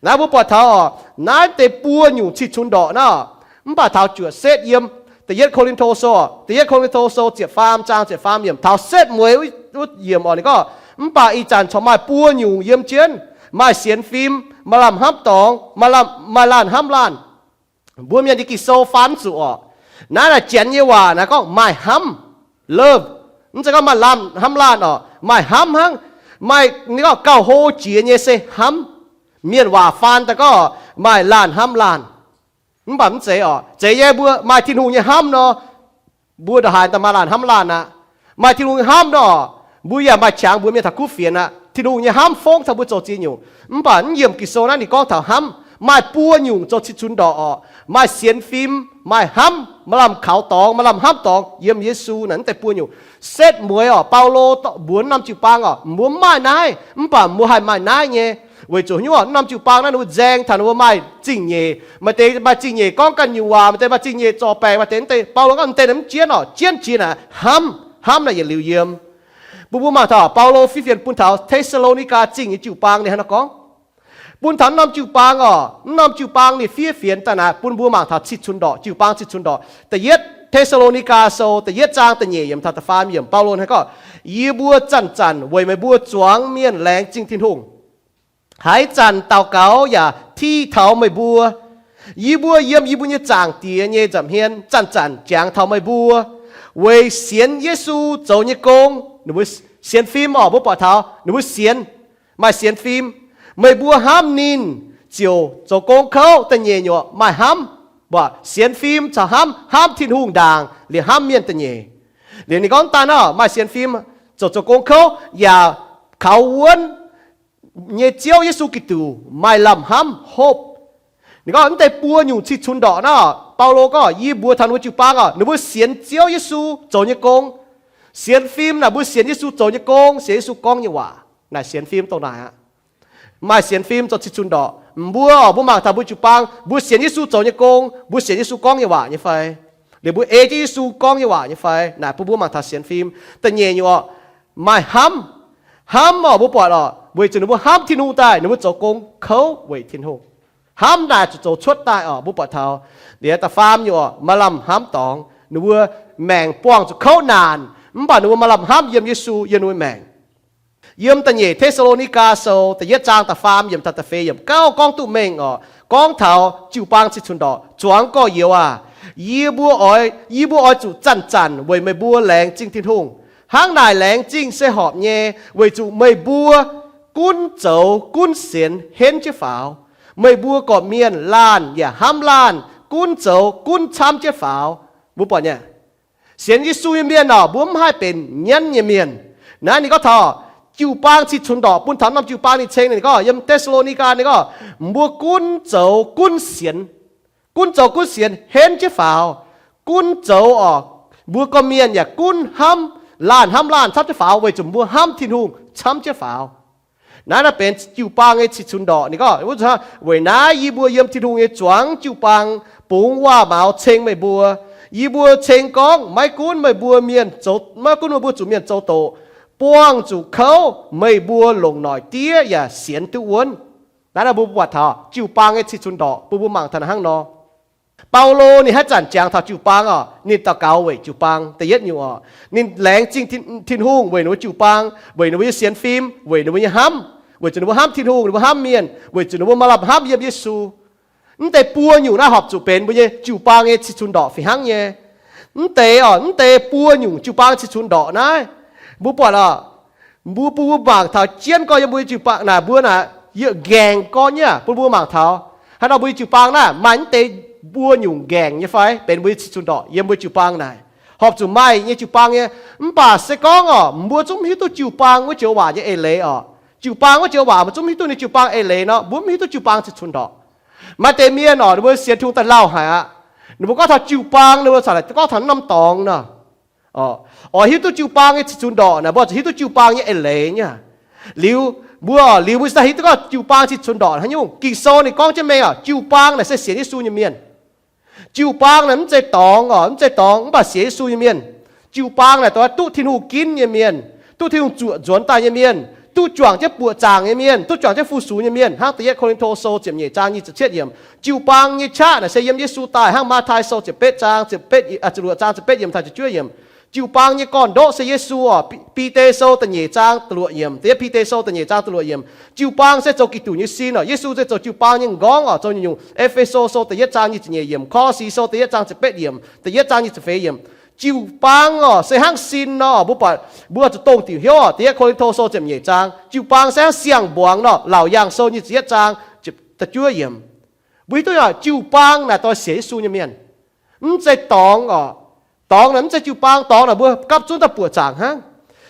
Naaiv mbuo buatc taux oc, naaiv deix buo nyungc cih cunx ndorqc nor, mv baac taux juoqc setv yiem da'yietv Ko^lin^to Sou, da'yietv Ko^lin^to Sou ziepc faam zaang ziepc faam yiemc taux setv mueiz wuov yiemc oc, ninh gorngv, Mv baac ih zanc corc maaih buo nyungc yiem jienv, maaih sienx fim, maaih lamh hnamv dorngx, maaih laanh hnamv laanh. Mbuo Mienh nyei Ging-Sou faan mv zuqc oc. Naaiv naaic Janx nyei waac naaiv gorngv maaih hnamv, love. Mv zeiz gorngv maaih laanh hnamv laanh oc, maaih hnamv hnangv. Maaih, ninh gorngv gauh hlo jiex nyei se hnamv. Mienh waac faan daaih gorngv maaih laanh hnamv laanh. Mv baac mv zeiz oc. Zeiz nyei, mbuo maaih Tin-Hungh nyei hnamv nor, mbuo ndongc haaix daaih maaih laanh hnamv laanh aqv. Maaih Tin-Hungh nyei hnamv nor, mbuo yaac maaih qangx mbuox mienh taux kuv fienx aqv. Tin-Hungh nyei hnamv fongv taux mbuo zoux ziex nyungc. Mv baac mv yiemc Ging-Sou naaiv ninh gorngv taux hnamv, maaih buo nyungc zoux cih cunx ndorqc oc. Maaih sienx fim, maaih hnamv, maaih lamh kaux dorngx, maaih lamh hnamv dorngx yiem Yesu naaic, mv deix buo nyungc. Setv mueiz oc, Baulo mbuox norm jiu-baang oc, mbuo mv maaih naaiv, mv baac mbuo haih maaih naaiv nyei. Weic zuqc haaix nyungc oc, norm jiu-baang naaiv ninh mbuo nzaeng taux ninh mbuo maaih zingh nyeic. Maaih deix maaih zingh nyeic gorngv ganh nyungc waac, maaih deix maaih zingh nyeic zorc baengc, maaih deix mv deix. Baulo gorngv mv deix naaic mv jienv oc, jienv jiex naaic hnamv, hnamv naaic yietc liuz yiem. Bun mbuo mangc taux Baulo fiev fienx bun taux Te^saa^lo^ni^gaa Zingh nyei jiu-baang ninh hnangv naaiv gorngv. Bun taux norm jiu-baang oc, norm jiu-baang ninh fiev fienx daaih naaic bun mbuo mangc taux cih cunx ndorqc, jiu-baang cih cunx ndorqc. Da'yietv Te^saa^lo^ni^gaa Sou da'yietv zaang da'nyeic yiemc taux da'faam yiemc, Baulo hnangv gorngv, Yie mbuo zanc-zanc weic meih mbuo zuangx mienh laengz zingh Tin-Hungh. Haaix zanc daux gaux yaac ti taux meih mbuo. Yie mbuo yiem yie mbuo nyei Zaangc Diex nyei nza'hmien zanc-zanc jangx taux meih mbuo weic sienx Yesu zoux nyei gong. Ninh mbuo sienx fim oc, mbuo buatc taux ninh mbuo sienx, maaih sienx fim. Meih mbuo hnamv ninh ziouc zoux gong kouv. Da'nyeic nyungc maaih hnamv, mbuo sienx fim caux hnamv, hnamv Tin-Hungh ndaangc liuz hnamv mienh da'nyeic. Liuz ninh gorngv daaih nor, maaih sienx fim, ziouc zoux gong kouv yaac kaux wuonv nyei Ziouv Yesu Giduc maaih lamh hnamv, hope. Ninh gorngv mv deix buo nyungc cih cunx ndorqc nor, Baulo gorngv yie mbuox taux ninh mbuo jiu-baang oc, ninh mbuo sienx Ziouv Yesu zoux nyei gong, Sienx fim naaic mbuo sienx Yesu zoux nyei gong, sienx Yesu gorngv nyei waac. Naaic sienx fim dongh naaic aqv. Maaih sienx fim zoux cih cunx ndorqc. Mbuo oc, mbuo mangc taux mbuo jiu-baang, mbuo sienx Yesu zoux nyei gong, mbuo sienx Yesu gorngv nyei waac nyei fai? Liuz mbuo ei jienv Yesu gorngv nyei waac nyei fai? Naaic bun mbuo mangc taux sienx fim. Da'nyeic nyungc oc, maaih hnamv. Hnamv oc, mbuo buatc oc, weic zuqc ninh mbuo hnamv Tin-Hungh daaih, ninh mbuo zoux gong kouv weic Tin-Hungh. Hnamv naaic zuqc zoux cuotv daaih oc, mbuo buatc taux. Liuz da'faam nyungc oc, maaih lamh hnamv dorngx, ninh mbuo maengc buangh zuqc kouv naanc, mv baac ninh mbuo maaih lamh hnamv yiem Yesu, yiem ninh mbuo maengc. Yiem da'nyeic Te^saa^lo^ni^gaa Sou da'yietv zaang da'faam yiemc taux da'feix yiemc gauh gorngv duqv mengh oc, gorngv taux jiu-baang cih cunx ndorqc. Zuangx gorx-youz aac, yie mbuo oix, yie mbuo oix zuqc zanc-zanc weic meih mbuo laengz zingh Tin-Hungh. Hnangv naaic laengz zingh se horpc nyei, weic zuqc meih mbuo gunv zoux gunv sienx henv jienv faaux. Meih mbuo gorqv-mienh laanh yaac hnamv laanh, gunv zoux gunv camv jienv faaux. Mbuo buatc nyei, sienx Yesu nyei mienh oc, mbuo mv haih benx nyanv nyei mienh. Naaiv ninh gorngv taux jiu-baang cih cunx ndorqc bun taux norm jiu-baang ninh ceng ninh gorngv, yiem Te^saa^lo^ni^gaa ninh gorngv, mbuo gunv zoux gunv sienx, gunv zoux gunv sienx henv jienv faaux. Gunv zoux oc, mbuo gorqv-mienh yaac gunv hnamv laanh, hnamv laanh camv jienv faaux, weic zuqc mbuo hnamv Tin-Hungh camv jienv faaux. Naaiv naaiv benx jiu-baang nyei cih cunx ndorqc. Ninh gorngv, weic naaiv yie mbuo yiem Tin-Hungh nyei zuangx jiu-baang bungx waac-maux ceng meih mbuo. Yie mbuo ceng gorngv maiv gunv meih mbuo mienh, maiv gunv meih mbuo zuqc mienh zoux doqc, buangh zuqc kouv, meih mbuo longc noic diev yaac sienx duqv wuonv. Naaiv naaiv mbuo buatc taux jiu-baang nyei cih cunx ndorqc bun mbuo mangc taux hnangv nor. Baulo ninh haaix zanc jangx taux jiu-baang oc, ninh daux gaux weic jiu-baang. Da'yietv nyungc oc, ninh laengz zingh Tin-Hungh weic ninh mbuo jiu-baang, weic ninh mbuo nyei sienx fim, weic ninh mbuo nyei hnamv, weic zuqc ninh mbuo hnamv Tin-Hungh, ninh mbuo hnamv mienh, weic zuqc ninh mbuo maaih lamh hnamv yiem Yesu. Mv deix buo nyungc naaiv horpc zuqc benx mbuo nyei jiu-baang nyei cih cunx ndorqc fih hnangv nyei. Mv deix oc, mv deix buo nyungc jiu-baang cih cunx ndorqc naaiv, mbuo buatc oc, mbuo bun mbuo mangc taux jienv gorngv yiem mbuo nyei jiu-baang naaic, mbuo naaic yiem ngaengc gorn nyei bun mbuo mangc taux. Haaix nor mbuo nyei jiu-baang naaiv maaih mv deix buo nyungc ngaengc nyei fai? Benx mbuo nyei cih cunx ndorqc yiem mbuo jiu-baang naaic. Horpc zuqc maaih nyei jiu-baang nyei. Mv baac se gorngv oc, mbuo zungv mv hiuv duqv jiu-baang wuov joux waac nyei eix leiz oc. Jiu-baang wuov joux waac mbuo zungv mv hiuv duqv ninh jiu-baang eix leiz nor, mbuo mv hiuv duqv jiu-baang cih cunx ndorqc. Maaih deix mienh oc, ninh mbuo sienx Tin-Hungh daaih lauh haic aqv. Ninh mbuo gorngv taux jiu-baang, ninh mbuo caux gorngv taux norm dorngx nor. Oix hiuv duqv jiu-baang nyei cih cunx ndorqc naaic, mbuo zuqc hiuv duqv jiu-baang nyei eix leiz nyei. Liuz mbuo, liuz mbuo se hiuv duqv gorngv jiu-baang cih cunx ndorqc haaix nyungc. Ging-Sou ninh gorngv jienv mengh oc, jiu-baang naaic se sienx Yesu nyei mienh. Jiu-baang naaic mv zeiz dorngx oc, mv zeiz dorngx mv baac sienx Yesu nyei mienh. Jiu-baang naaic doix duqv Tin-Hungh ginv nyei mienh, duqv Tin-Hungh zuoqc nzuonx daaih nyei mienh, duqv juangc jienv buoqc zaangc nyei mienh, duqv juangc jienv fu-sux nyei mienh. Hnangv da'yietv Ko^lin^to Sou ziepc nyeic zaang nyic ziepc cietv yiemc, jiu-baang nyei qaqv naaic se yiem Yesu daaih. Hnangv Matv^tai Sou ziepc betv zaang, ziepc luoqc zaang ziepc betv yiemc taux ziepc juov yiemc, jiu-baang nyei gorn-ndoqv se Yesu oc. Bide Sou da'nyeic zaang da'luoqc yiemc, da'yietv Bide Sou da'nyeic zaang da'luoqc yiemc, jiu-baang se zoux Giduc nyei sin oc. Yesu se zoux jiu-baang nyei nqorngv oc. Zoux nyungc-nyungc, E^fe^so Sou da'yietv zaang nyic ziepc nyeic yiemc, Korv^si Sou da'yietv zaang ziepc betv yiemc, da'yietv zaang nyic ziepc feix yiemc. Jiu-baang oc se hnangv sin nor, mbuo buatc, mbuo zuqc dongh diuc hnyouv oc. Da'yietv Ko^lin^to Sou ziepc nyeic zaang, jiu-baang se hnangv siang-mbuangz nor, Laauc Yaangh Sou nyic ziepc yietv zaang da'juov yiemc. Mbuo hiuv duqv oc, jiu-baang naaic doix sienx Yesu nyei mienh. Mv zeiz dorngx oc. Dorngx naaic mv zeiz jiu-baang. Dorngx naaic mbuo gapv zunv daaih buoqc zaangc hnangv.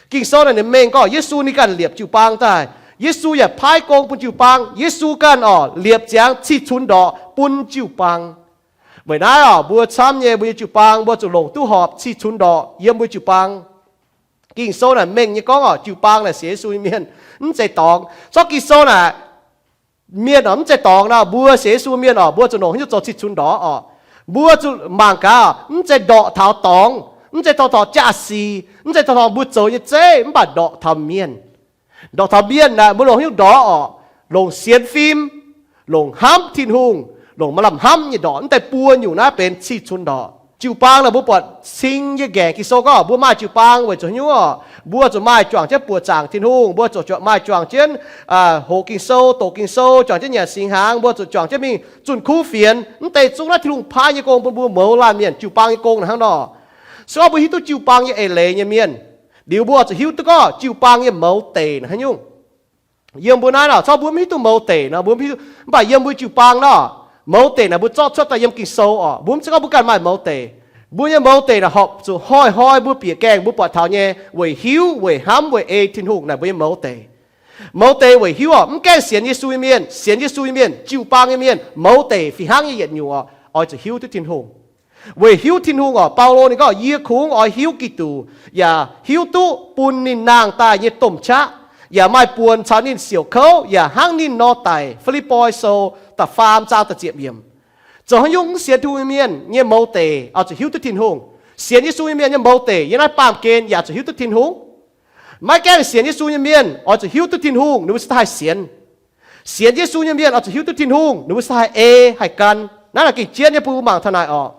Ging-Sou naaic ninh mengh gorngv Yesu ninh ganh liepc jiu-baang daaih. Yesu yaac paaiv gong bun jiu-baang. Yesu ganh oc liepc ziangx cih cunx ndorqc bun jiu-baang. Weic naaiv oc, mbuo camv nyei, mbuo nyei jiu-baang mbuo zuqc longc duqv horpc cih cunx ndorqc yiem mbuo jiu-baang. Ging-Sou naaic mengh nyei gorngv oc, jiu-baang naaic sienx Yesu nyei mienh, mv zeiz dorngx. Corc Ging-Sou naaic, mienh oc, mv zeiz dorngx nor, mbuo sienx Yesu mienh oc, mbuo zuqc longc haaix nyungc zoux cih cunx ndorqc oc. Mbuo zuqc mangc gaax, mv zeiz ndorqc taux dorngx, mv zeiz ndorqc taux jaa-sic, mv zeiz ndorqc taux mbuo zoux nyei zeiv, mv baac ndorqc taux mienh. Ndorqc taux mienh naaic mbuo longc haaix nyungc ndorqc oc? Longc sienx fim, longc hnamv Tin-Hungh, longc maaih lamh hnamv nyei ndorqc. Mv deix buo nyungc naaiv benx cih cunx ndorqc. Jiu-baang naaic mbuo buatc cing nyei ngaengc Ging-Sou gorngv mbuo maaih jiu-baang weic zuqc haaix nyungc oc? Mbuo zuqc maaih juangc jienv buoqc zaangc Tin-Hungh, mbuo zuqc maaih juangc jienv hoqc Ging-Sou, doqc Ging-Sou, juangc jienv nyanc singx hnaangx, mbuo zuqc juangc jienv mingh zunh kuv fienx. Mv deix zungv naaiv Tin-Hungh paaiv nyei gong bun mbuo mouz laanh mienh, jiu-baang nyei gong naaic hnangv nor. Se gorngv mbuo hiuv duqv jiu-baang nyei eix leiz nyei mienh, liuz mbuo zuqc hiuv duqv gorngv jiu-baang nyei mouz deic naaic haaix nyungc. Yiem mbuo naaiv nor, corc mbuo mv hiuv duqv mouz deic nor, mbuo mv hiuv, mv baac yiem mbuo jiu-baang nor, mouz deic naaic mbuo zorqv cuotv daaih yiem Ging-Sou oc. Mbuo mv zeiz gorngv mbuo ganh maaih mouz deic. Mbuo nyei mouz deic naaic horpc zuqc hnoi-hnoi mbuo bieqc gaengh mbuo buatc taux nyei weic hiuv, weic hnamv, weic ei Tin-Hungh naaic mbuo nyei mouz deic. Mouz deic weic hiuv oc, mv gaengh sienx Yesu nyei mienh, sienx Yesu nyei mienh, jiu-baang nyei mienh, mouz deic fih hnangv nyei yietc nyungc oc, oix zuqc hiuv duqv Tin-Hungh. Weic hiuv Tin-Hungh orqc, Baulo ninh gorngv, yie kungx oix hiuv Giduc, yaac hiuv duqv bun ninh nangh daaih nyei domh qaqv, yaac maaih buonc caux ninh siouc kouv, yaac hnangv ninh nor daic. Fi^lipv^poi Sou da'faam zaang da'ziepc yiemc. Zoux haaix nyungc mv sienx Tin-Hungh nyei mienh nyei mouz deic oix zuqc hiuv duqv Tin-Hungh. Sienx Yesu nyei mienh nyei mouz deic yiem naaiv baamh gen yaac zuqc hiuv duqv Tin-Hungh. Maiv gaengh sienx Yesu nyei mienh oix zuqc hiuv duqv Tin-Hungh ninh mbuo cingx daaih haih sienx. Sienx Yesu nyei mienh oix zuqc hiuv duqv Tin-Hungh ninh mbuo cingx daaih haih ei haih gan. Naaiv naaic gengh jienv nyei, bun mbuo mangc taux naaic orqc.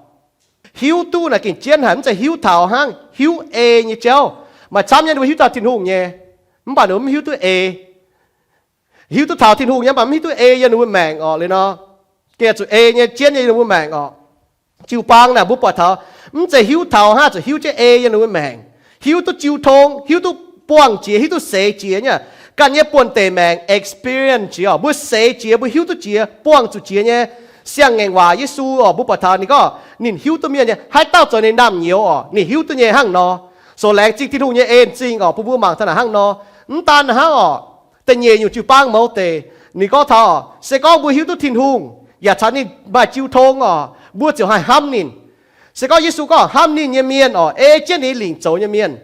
Hiuv duqv naaic gengh jienv haic, mv zeiz hiuv taux hnangv, hiuv ei nyei jauv. Maaih camv nyei ninh mbuo hiuv taux Tin-Hungh nyei, mv baac ninh mbuo mv hiuv duqv ei. Hiuv duqv taux Tin-Hungh nyei, mv baac mv hiuv duqv ei yiem ninh mbuo maengc orqc. Liuz nor, gengh zuqc ei nyei jienv yiem ninh mbuo maengc orqc. Jiu-baang naaic mbuo buatc taux, mv zeiz hiuv taux hnangv, zuqc hiuv jienv ei yiem ninh mbuo maengc. Hiuv duqv jiu tong, hiuv duqv buangh jiex, hiuv duqv seix jiex nyei. Ganh nyei buonv-deic maengc experience jiex orqc, mbuo seix jiex, mbuo hiuv duqv jiex, buangh zuqc jiex nyei. Siang-ngaengc waac Yesu orqc, mbuo buatc taux ninh gorngv ninh hiuv duqv mienh nyei, haaix dauh zoux ninh naamh nyouz orqc, ninh hiuv duqv nyei hnangv nor. So laengz zingh Tin-Hungh nyei en-zingh orqc, bun mbuo mangc taux naaic hnangv nor. Mv daan hnangv orqc, da'nyeic nyungc jiu-baang mouz deic, ninh gorngv taux orqc, se gorngv mbuo hiuv duqv Tin-Hungh yaac caux ninh maaih jiu tong orqc, mbuo ziouc haih hnamv ninh. Se gorngv Yesu gorngv hnamv ninh nyei mienh orqc, ei jienv ninh lingc zoux nyei mienh.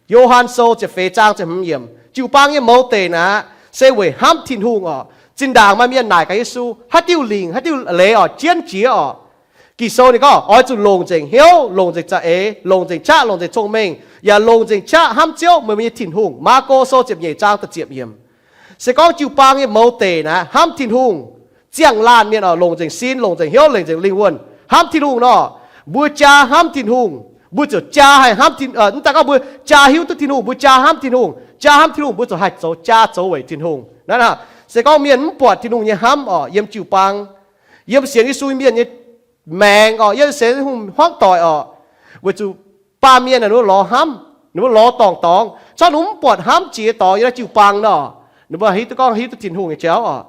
Yo^han Sou ziepc feix zaang ziepc hmz yiemc, jiu-baang nyei mouz deic naaic se weic hnamv Tin-Hungh orqc. Zinh ndaangc maaih mienh naaic gaax Yesu, haaix diuh lingc, haaix diuh leiz orqc, jienv jiex orqc. Ging-Sou ninh gorngv oix zuqc longc nzengc hnyouv, longc nzengc za'eix, longc nzengc qaqv, longc nzengc cong-mengh, yaac longc nzengc qaqv hnamv Ziouv meih mbuo nyei Tin-Hungh. Maako Sou ziepc nyeic zaang da'ziepc yiemc. Se gorngv jiu-baang nyei mouz deic naaic hnamv Tin-Hungh, ziangh laanh mienh orqc, longc nzengc sin, longc nzengc hnyouv, longc nzengc lingh wuonh hnamv Tin-Hungh nor, mbuo jaa hnamv Tin-Hungh, mbuo ziouc jaa haih hnamv Tin, mv daan gorngv mbuo jaa hiuv duqv Tin-Hungh, mbuo jaa hnamv Tin-Hungh, jaa hnamv Tin-Hungh, mbuo ziouc haih zoux jaa zoux weic Tin-Hungh. Naaiv se gorngv mienh mv buatc Tin-Hungh nyei hnamv orqc, yiem jiu-baang, yiem sienx Yesu mienh nyei maengc orqc, yiem sienx Tin-Hungh hmuangv doic orqc, weic zuqc baamh mienh ninh mbuo lorz hnamv, ninh mbuo lorz dorngc dorngx, corc ninh mbuo mv buatc hnamv jiex dorngx yiem naaiv jiu-baang nor, ninh mbuo hiuv duqv gorngv hiuv duqv Tin-Hungh nyei jauv orqc.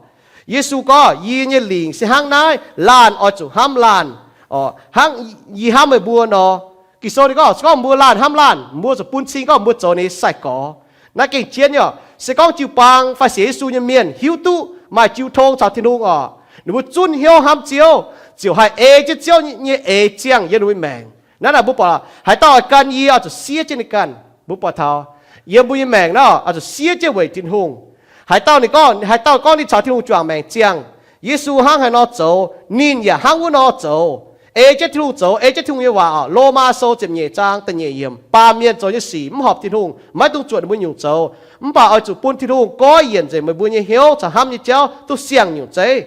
Yesu gorngv, yie nyei lingc se hnangv naaiv, laanh oix zuqc hnamv laanh orqc, hnangv yie hnamv meih mbuo nor. Ging-Sou ninh gorngv, se gorngv mbuo laanh hnamv laanh, mbuo zuqc bun cing gorngv mbuo zoux ninh nyei sai-gorx. Naaiv gengh jienv nyei orqc. Se gorngv jiu-baang fai sienx Yesu nyei mienh hiuv duqv maaih jiu tong caux Tin-Hungh orqc, ninh mbuo zunv hnyouv hnamv Ziouv, ziouc haih ei jienv Ziouv nyei eix ziangh yiem ninh mbuo maengc. Naaiv naaic mbuo buatc haaix dauh oix gan yie oix zuqc siev jienv ninh ganh. Mbuo buatc taux yiem mbuo nyei maengc naaiv oix zuqc siev jienv weic Tin-Hungh. Haaix dauh ninh gorngv, haaix dauh gorngv ninh caux Tin-Hungh juangc maengc ziangh, Yesu hnangv haaix nor zoux, ninh yaac hnangv wuov nor zoux. Ei jienv Tin-Hungh zoux, ei jienv Tin-Hungh nyei waac orqc. Lomaa Sou ziepc nyeic zaang da'nyeic yiemc, baamh mienh zoux nyei sic mv horpc Tin-Hungh, maiv dungx zuotc ninh mbuo nyungc zoux. Mv baac oix zuqc bun Tin-Hungh goiv yienc nzengc meih mbuo nyei hnyouv caux hnamv nyei jauv duqv siang-nyungc zeiv.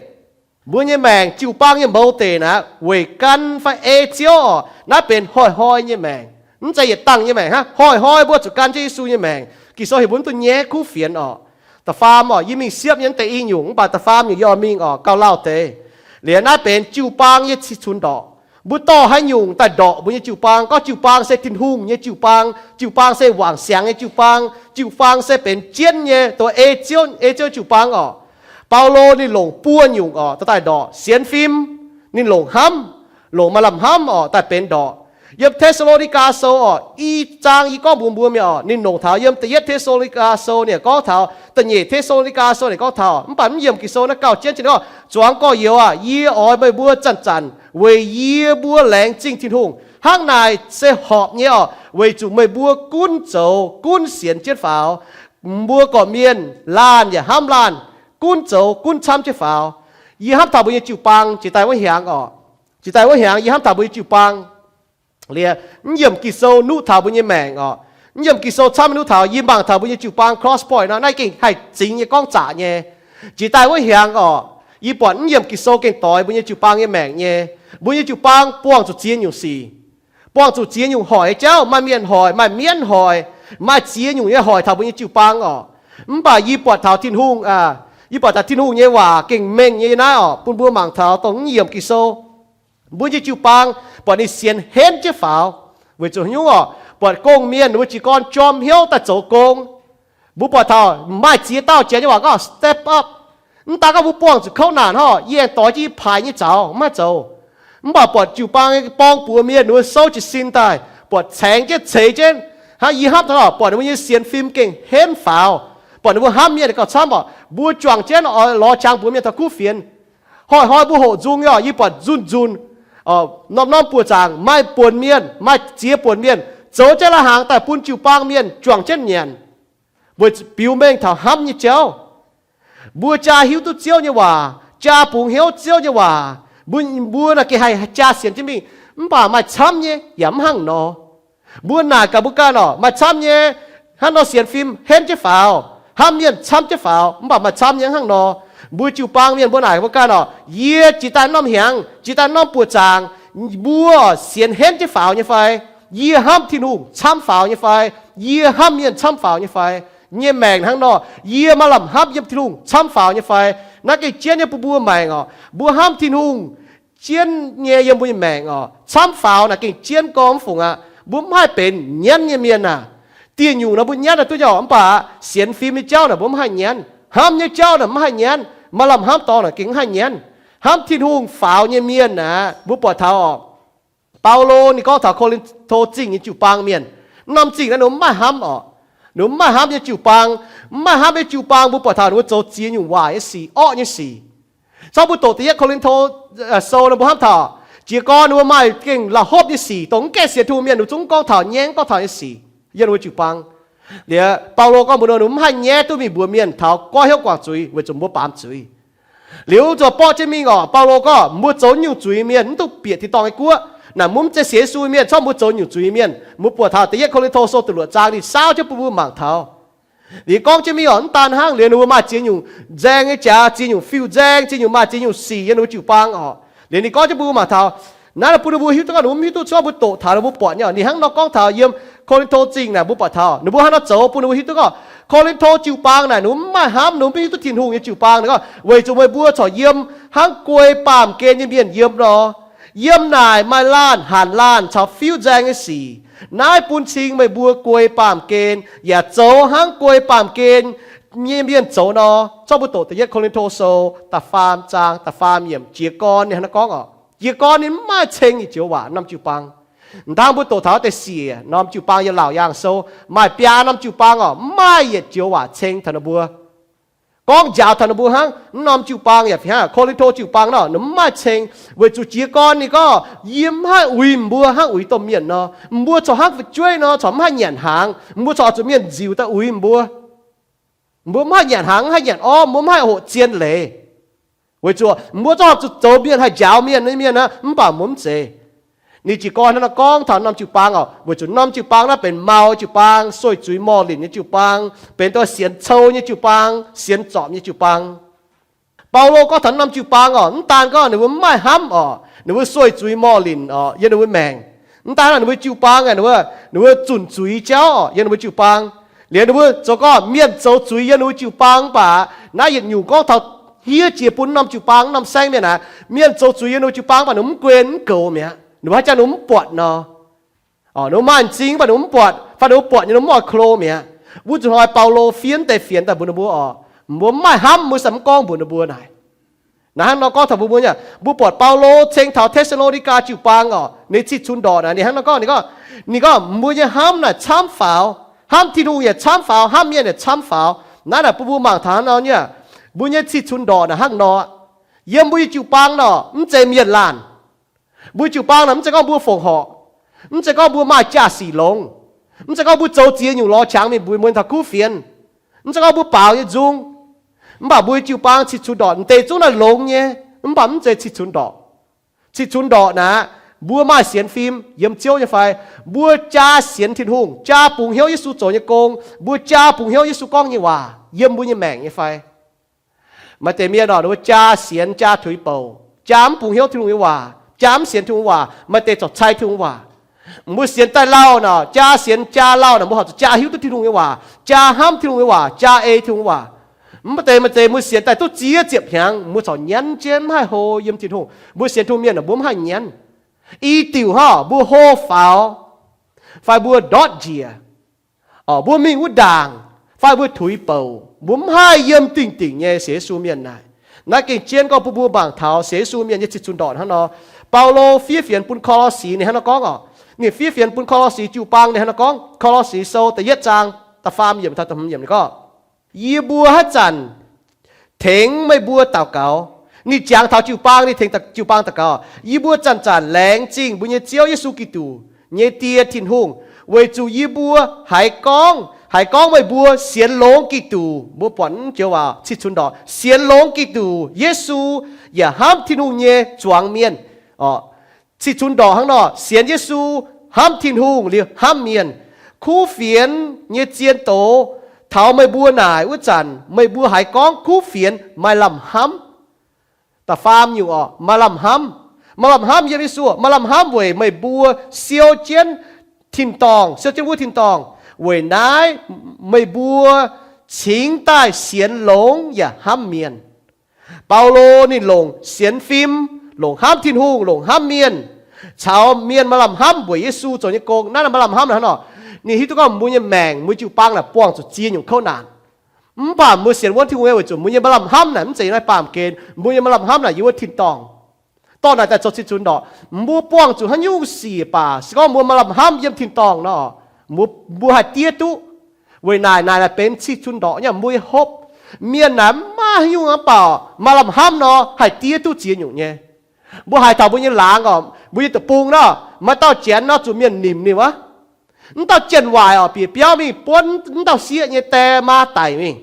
Mbuo nyei maengc jiu-baang nyei mouz deix naaic weic gan fai ei Ziouv orqc, naaiv benx hnoi-hnoi nyei maengc, mv zeiz yietc dangh nyei maengc hnangv. Hnoi-hnoi mbuo zuqc gan jienv Yesu nyei maengc. Ging-Sou heuc mbuo mv duqv nyaiv kuv fienx orqc. Da'faam orqc, yie mingh siepv nyei deix i nyungc, mv baac da'faam nyungc yie oix mingh orqc, gauh lauh deix. Liuz naaiv benx jiu-baang nyei cih cunx ndorqc. Mbuo dorh haaix nyungc daaih ndorqc mbuo nyei jiu-baang? Gorngv jiu-baang se Tin-Hungh nyei jiu-baang, jiu-baang se wangc siangx nyei jiu-baang, jiu-baang se benx jienv nyei, dongh ei Ziouv, ei Ziouv jiu-baang orqc. Baulo ninh longc buo nyungc orqc daaih ndorqc. Sienx fim, ninh longc hnamv, longc maaih lamh hnamv orqc daaih benx ndorqc. Yiem Te^saa^lo^ni^gaa Sou orqc, i zaang yie gorngv mbuox mbuo mienh orqc, ninh longc taux yiem da'yietv Te^saa^lo^ni^gaa Sou ninh gorngv taux, da'nyeic Te^saa^lo^ni^gaa Sou ninh gorngv taux, mv baac mv yiemc Ging-Sou naaiv gauh jienv, ninh gorngv, zuangx gorx-youz aah, yie oix meih mbuo zanc-zanc weic yie mbuo laengz zingh Tin-Hungh. Hnangv naaic se horpc nyei orqc, weic zuqc meih mbuo gunv zoux gunv sienx jienv faaux. Mbuo gorqv-mienh laanh yaac hnamv laanh, gunv zoux gunv camv jienv faaux. Yie hnamv taux mbuo nyei jiu-baang jiex daaih wuov hnyangx orqc. Jiex daaih wuov hnyangx yie hnamv taux mbuo nyei jiu-baang. Liuz, mv yiemc Ging-Sou nuqv taux mbuo nyei maengc orqc. Mv yiemc Ging-Sou camv nuqv taux, yie mangc taux mbuo nyei jiu-baang Cross Point nor, naaiv gengh haih zingx nyei gorngv zaqc nyei. Jiex daaih wuov hnyangx orqc, yie buatc mv yiemc Ging-Sou gengh doix mbuo nyei jiu-baang nyei maengc nyei. Mbuo nyei jiu-baang buangh zuqc ziex nyungc sic. Buangh zuqc ziex nyungc hoic nyei jauv, maaih mienh hoic, maaih mienv hoic, maaih ziex nyungc nyei hoic taux mbuo nyei jiu-baang orqc. Mv baac yie buatc taux Tin-Hungh, yie buatc taux Tin-Hungh nyei waac gengh mengh nyei naaiv orqc, bun mbuo mangc taux dongh mv yiemc Ging-Sou. Mbuo nyei jiu-baang buatc ninh sienx henv jienv faaux. Weic zuqc haaix nyungc orqc? Buatc gong-mienh ninh mbuo jiez gorn jorm hnyouv daaih zoux gong. Mbuo buatc taux maaih ziex dauh janx nyei waac gorngv step up. Mv daan gorngv mbuo buangh zuqc kouv naanc hnangv, yie aengx doix jienv yie paaix nyei zaux maiv zoux. Mv baac buatc jiu-baang borng-buoz mienh ninh mbuo souv jiez sin daaih, buatc caengx jienv ceix jienv. Hnangv yie hnamv taux buatc ninh mbuo nyei sienx fim gengh henv faaux. Buatc ninh mbuo hnamv mienh gauh camv orqc. Mbuo juangc jienv oix lorz qangx mbuox mienh taux kuv fienx. Hnoi-hnoi mbuo hoqc nzung nyei orqc, yie buatc nzunc nzunc norm-norm buoqc zaangc maaih buonc mienh, maaih ziex buonc mienh zoux jienv lai-hnaangx daaih bun jiu-baang mienh juangc jienv nyanc, weic biux mengh taux hnamv nyei jauv. Mbuo jaa hiuv duqv Ziouv nyei waac, jaa bungx hnyouv Ziouv nyei waac, mbuo, mbuo naaic gengh haih jaa sienx jienv mingh, mv baac maaih camv nyei yaac mv hnangv nor. Mbuo naaic gaax mbuo ganh orqc, maaih camv nyei, hnangv nor sienx fim henv jienv faaux, hnamv mienh camv jienv faaux, mv baac maaih camv nyei hnangv nor. Mbuo jiu-baang mienh mbuo naaic mbuo ganh orqc, yie jiex daaih norm hnyangx, jiex daaih norm buoqc zaangc, mbuo sienx henv jienv faaux nyei fai? Yie hnamv Tin-Hungh camv faaux nyei fai? Yie hnamv mienh camv faaux nyei fai? Nyei maengc hnangv nor, yie maaih lamh hnamv yiem Tin-Hungh camv faaux nyei fai? Naaiv gengh jienv nyei bun mbuo maengc orqc. Mbuo hnamv Tin-Hungh jienv nyei yiem mbuo nyei maengc orqc, camv faaux naaic gengh jienv gorngv mv fungc aqv. Mbuo mv haih benx nyienv nyei mienh aac. Dieh nyungc nor mbuo nyienv naaic duqv nyei orqc, mv baac sienx fim nyei jauv naaic mbuo mv haih nyienv. Hnamv nyei jauv naaic mv haih nyienv. Maaih lamh hnamv dorngx naaic gengh mv haih nyienv. Hnamv Tin-Hungh faaux nyei mienh aac, mbuo buatc taux orqc, Baulo ninh gorngv taux Ko^lin^to Zingh nyei jiu-baang mienh. Mv norm zingh naaiv ninh mbuo mv maaih hnamv orqc. Ninh mbuo mv maaih hnamv nyei jiu-baang, mv maaih hnamv nyei jiu-baang mbuo buatc taux ninh mbuo zoux ziex nyungc waaic nyei sic, orqv nyei sic. Corc mbuo doqc da'yietv Ko^lin^to Sou nor mbuo hnamv taux jiez gorn ninh mbuo maaih gengh la'hopv nyei sic, dongh mv gaengh sienx Tin-Hungh mienh ninh zungv gorngv taux, nyei gorngv taux nyei sic yiem ninh mbuo jiu-baang. Liuz Baulo gorngv mbuox ninh mbuo mv haih nyaiv duqv mingh mbuox mienh taux goiv hnyouv guangc zuiz weic zuqc mbuo baamz zuiz. Liuz zuqc borqv jienv mingh orqc, Baulo gorngv mbuo zoux nyungc zuiz mienh, mv duqv bieqc tin-dorngh nyei guoqv. Naaic mbuo mv zeiz sienx Yesu mienh, corc mbuo zoux nyungc zuiz mienh. Mbuo buatc taux da'yietv Ko^lin^to Sou da'luoqc zaang ninh saauv jienv bun mbuo mangc taux. Liuz gorngv jienv mingh orqc, mv daan hnangv, liuz ninh mbuo maaih ziex nyungc nzaeng nyei jaax, ziex nyungc fiuv-nzaeng, ziex nyungc maaih ziex nyungc sic yiem ninh mbuo jiu-baang orqc. Liuz ninh gorngv jienv bun mbuo mangc taux, naaiv bun ninh mbuo hiuv duqv gorngv ninh mbuo mv hiuv duqv cuotv mbuo doqc taux ninh mbuo buatc nyei. Ninh hnangv nor gorngv taux yiem Ko^lin^to Zingh naaic mbuo buatc taux ninh mbuo hnangv nor zoux bun ninh mbuo hiuv duqv gorngv Ko^lin^to jiu-baang naaic ninh mbuo mv maaih hnamv, ninh mbuo mv hiuv duqv Tin-Hungh nyei jiu-baang naaic gorngv, weic zuqc meih mbuo corc yiem hnangv guei baamh gen nyei mienh yiem nor. Yiem naaic maaih laanh hanc laanh caux fiuv-nzaeng nyei sic. Naaiv bun cing meih mbuo guei baamh gen yaac zoux hnangv guei baamh gen nyei mienh zoux nor. Zorqv mbuo doqc da'yietv Ko^lin^to Sou da'faam zaang da'faam yiemc, jiez gorn ninh hnangv naaiv gorngv orqc. Jiez gorn ninh mv maaih ceng nyei joux waac norm jiu-baang. M'dangv mbuo doqc taux deix siec norm jiu-baang yiem Laauc Yaangh Sou maaih biaa norm jiu-baang orqc, mv maaih yietc joux waac ceng taux ninh mbuo. Gorngv njaaux taux ninh mbuo hnangv. Mv norm jiu-baang yaac fih hnangv, Ko^lin^to jiu-baang nor ninh mv maaih ceng, weic zuqc jiez gorn ninh gorngv, yie mv haih uix mbuo hnangv uix domh mienh nor. Mbuo corc hnangv fu'jueiv nor, corc mv haih nyanc hnaangx. Mbuo corc oix zuqc mienh nziux daaih uix mbuo. Mbuo mv haih nyanc hnaangx, mv haih nyanc orv, mbuo mv haih hoqc zien leiz. Weic zuqc mbuo zorqv zuqc zoux mienh haih njaaux mienh nyei mienh aqv, mv baac mbuo mv zeiz. Ninh jiez gorn hnangv nor gorngv taux norm jiu-baang orqc, weic zuqc norm jiu-baang naaiv benx mau jiu-baang, sueih zuiz morh linc nyei jiu-baang, benx dongh sienx cou nyei jiu-baang, sienx zorpc nyei jiu-baang. Baulo gorngv taux norm jiu-baang orqc, mv daan gorngv ninh mbuo mv maaih hnamv orqc, ninh mbuo sueih zuiz morh linc orqc yiem ninh mbuo maengc. Mv daan ninh mbuo jiu-baang, ninh mbuo, ninh mbuo zunc zuiz jauv orqc yiem ninh mbuo jiu-baang. Liuz ninh mbuo zoux gorngv mienh zoux zuiz yiem ninh mbuo jiu-baang, mv baac naaiv yietc nyungc gorngv taux hniev jiex bun norm jiu-baang norm saengv mienh aqv. Mienh zoux zuiz yiem ninh mbuo jiu-baang, mv baac ninh mbuo mv guen mv goux mi'aqv. Ninh mbuo haaix jangx ninh mbuo mv buatc nor. Ninh mbuo maaih m'zing, mv baac ninh mbuo mv buatc, fai ninh mbuo buatc nyei ninh mbuo mv oix klo mi'aqv. Wuov zuqc hnoi Baulo fiev deix fienx daaih mbuox ninh mbuo orqc, mbuo mv maaih hnamv, mbuo se mv gorngv mbuox ninh mbuo naaic. Naaiv hnangv nor gorngv taux mbuo, mbuo nyei, mbuo buatc Baulo ceng taux Te^saa^lo^ni^gaa jiu-baang orqc, ninh cih cunx ndorqc naaic, ninh hnangv nor gorngv, ninh gorngv, ninh gorngv mbuo nyei hnamv naaic camv faaux, hnamv Tin-Hungh yaac camv faaux, hnamv mienh yaac camv faaux. Naaiv naaic bun mbuo mangc taux hnangv nor nyei, mbuo nyei cih cunx ndorqc naaic hnangv nor. Yiem mbuo nyei jiu-baang nor, mv zeiz mienh laanh. Mbuo jiu-baang naaic mv zeiz gorngv mbuo fongc horc, mv zeiz gorngv mbuo maaih jaa-sic longx, mv zeiz gorngv mbuo zoux ziex nyungc lorz qangx mingh mbuox mienh taux kuv fienx, mv zeiz gorngv mbuo baaux nyei nzung. Mv baac mbuo nyei jiu-baang cih cunx ndorqc, m'deix zungv naaiv longx nyei, mv baac mv zeiz cih cunx ndorqc. Cih cunx ndorqc naaic, mbuo maaih sienx fim yiem Ziouv nyei fai? Mbuo jaa sienx Tin-Hungh, jaa bungx hnyouv Yesu zoux nyei gong, mbuo jaa bungx hnyouv Yesu gorngv nyei waac yiem mbuo nyei maengc nyei fai? Maaih deix mienh orqc, ninh mbuo jaa sienx jaa tuix bouc, jaa mv bungx hnyouv Tin-Hungh nyei waac, jaa mv sienx Tin-Hungh waac, maaih deix corc cai Tin-Hungh waac. Mbuo sienx daaih lauh nor, jaa sienx jaa lauh nor, mbuo horpc zuqc jaa hiuv duqv Tin-Hungh nyei waac, jaa hnamv Tin-Hungh nyei waac, jaa ei Tin-Hungh waac. Mv baac deix maaih deix mbuo sienx daaih duqv ziex ziepc hnyangx, mbuo corc nyienv jienv mv haih hlo yiem Tin-Hungh. Mbuo sienx Tin-Hungh mienh naaic mbuo mv haih nyienv. I diuc hnangv mbuo hlo faaux, fai mbuo ndortv njiec, mbuo mingh wuov ndaangc, fai mbuo tuix bouc, mbuo mv haih yiem dingc dingc nyei sienx Yesu mienh naaic. Naaiv gengh jienv gorngv bun mbuo mangc taux sienx Yesu mienh nyei cih cunx ndorqc hnangv nor. Baulo fiev fienx bun Ko^lo^si ninh hnangv nor gorngv orqc. Ninh fiev fienx bun Ko^lo^si jiu-baang ninh hnangv nor gorngv, Ko^lo^si Sou da'yietv zaang da'faam yiemc taux da'hmz yiemc ninh gorngv, yie mbuo haaix zanc tengx meih mbuo daux gaux, Ninh jangx taux jiu-baang, ninh tengx jiu-baang daux gaux, Yie mbuo zanc-zanc laengz zingh mbuo nyei Ziouv Yesu Giduc nyei Die, Tin-Hungh, weic zuqc yie mbuo haiz gorngv, haiz gorngv meih mbuo sienx longx Giduc. Mbuo buatc joux waac cih cunx ndorqc, sienx longx Giduc Yesu yaac hnamv Tin-Hungh nyei zuangx mienh. Cih cunx ndorqc hnangv nor, sienx Yesu, hnamv Tin-Hungh liuz hnamv mienh. Kuv fienx nyei zien doz taux meih mbuo naaic wuov zanc, meih mbuo haiz gorngv kuv fienx maaih lamh hnamv. Da'faam nyungc oc, maaih lamh hnamv. Maaih lamh hnamv yiem Yesu, maaih lamh hnamv weic meih mbuo siou jienv tin-dorngh, siou jienv wuov tin-dorngh. Weic naaiv meih mbuo cingx daaih sienx longx yaac hnamv mienh. Baulo ninh longc sienx fim, longc hnamv Tin-Hungh, longc hnamv mienh, caux mienh maaih lamh hnamv mbuox Yesu zoux nyei gong. Naaiv maaih lamh hnamv naaic hnangv nor, ninh hiuv duqv gorngv mbuo nyei maengc, mbuo jiu-baang naaic buangh zuqc ziex nyungc kouv naanc. Mv baac mbuo sienx wuonv Tin-Hungh nyei, weic zuqc mbuo nyei maaih lamh hnamv naaic mv zeiz naaiv baamh gen. Mbuo nyei maaih lamh hnamv naaic yiem wuov tin-dorngh. Dorh naaic daaih zoux cih cunx ndorqc, mbuo buangh zuqc haaix nyungc sic baac se gorngv mbuo maaih lamh hnamv yiem tin-dorngh nor, mbuo haih diev duqv. Weic naaic, naaic naaic benx cih cunx ndorqc nyei mbuo nyei hopv. Mienh naaic mv maaih haaix nyungc mv baac maaih lamh hnamv nor haih diev duqv ziex nyungc nyei. Mbuo haiz taux mbuo nyei laangz oc, mbuo nyei deic-bung nor, maaih dauh janx nor zuqc mienh nimc ninh wuov. Mv dauh jien-waaic oc, bieqc biauv mingh buonv mv dauh sieqv nyei die maa daic mingh.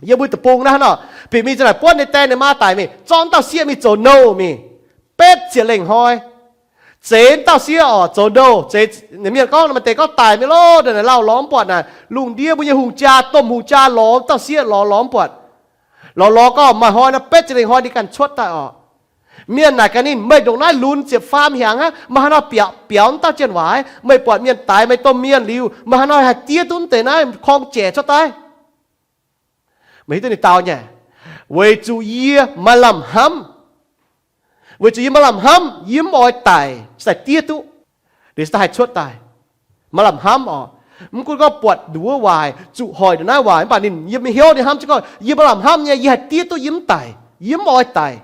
Yiem mbuo deic-bung naaiv hnangv nor, bieqc mingh za'naaic buonv ninh die ninh maa daic mingh, zorqv mv dauh sieqv mingh zoux nouh mingh, betv ziepc lengh hnoi. Zeix mv dauh sieqv oc zoux nouh, zeix, mienh gorngv maaih deix gorngv daic mingh loh, ndongc naaic lauh lorz mv buatc naaic, lungh ndiev mbuo nyei hungh jaa, domh hungh jaa lorz mv dauh sieqv lorz lorz mv buatc. Lorz lorz gorngv maaih hnoi nor betv ziepc lengh hnoi ninh ganh cuotv daaih oc. Mienh naaic gaax ninh, meih ndongc naaiv lunx ziepc faam hnyangx aqv, meih haaix nor biaux, biaux mv dauh jien-waaic? Meih buatc mienh daix meih domh mienh liuz, meih haaix nor haih diev duqv mv deix naaiv korng-jaic cuotv daaih? Meih hiuv duqv ninh dau nyei, weic zuqc yie maaih lamh hnamv. Weic zuqc yie maaih lamh hnamv, yie mv oix daic, se daaih diev duqv, liuz se daaih haih cuotv daaih. Maaih lamh hnamv oc. Mv gunv gorngv buatc nduov waaic, zuqc hoic ndongc naaiv waaic, mv baac ninh yiem nyei hnyouv ninh hnamv jienv gorngv, yie maaih lamh hnamv nyei, yie haih diev duqv, yie mv daic, yie mv oix daic.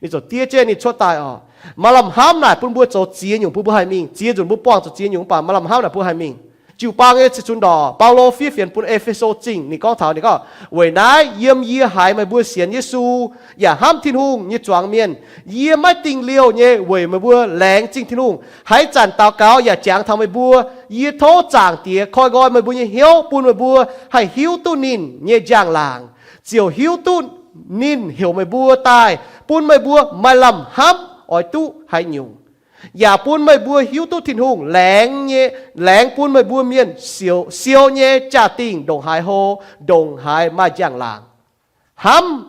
Ninh ziouc diev jienv ninh cuotv daaih oc. Maaih lamh hnamv naaic bun mbuo zoux ziex nyungc bun mbuo haih mingh. Ziex nzunc mbuo buangh zuqc ziex nyungc, mv baac maaih lamh hnamv naaic bun haih mingh. Jiu-baang nyei cih cunx ndorqc, Baulo fiev fienx bun E^fe^so Zingh, ninh gorngv taux ninh gorngv, weic naaiv yiem yie haiz meih mbuo sienx Yesu yaac hnamv Tin-Hungh nyei zuangx mienh, yie maiv dingh liouh nyei weic meih mbuo laengz zingh Tin-Hungh. Haaix zanc daux gaux yaac jangx taux meih mbuo. Yie tov Zaangc Diex koi nqoi meih mbuo nyei hnyouv, bun meih mbuo haih hiuv duqv ninh nyei njang-laangc, ziouc hiuv duqv ninh heuc meih mbuo daaih, bun meih mbuo maaih lamh hnamv oix duqv haaix nyungc, yaac bun meih mbuo hiuv duqv Tin-Hungh laengz nyei, laengz bun meih mbuo mienh siou, siou nyei jaa-dingh ndongc haaix hlo, ndongc haaix maaih njang-laangc. Hnamv,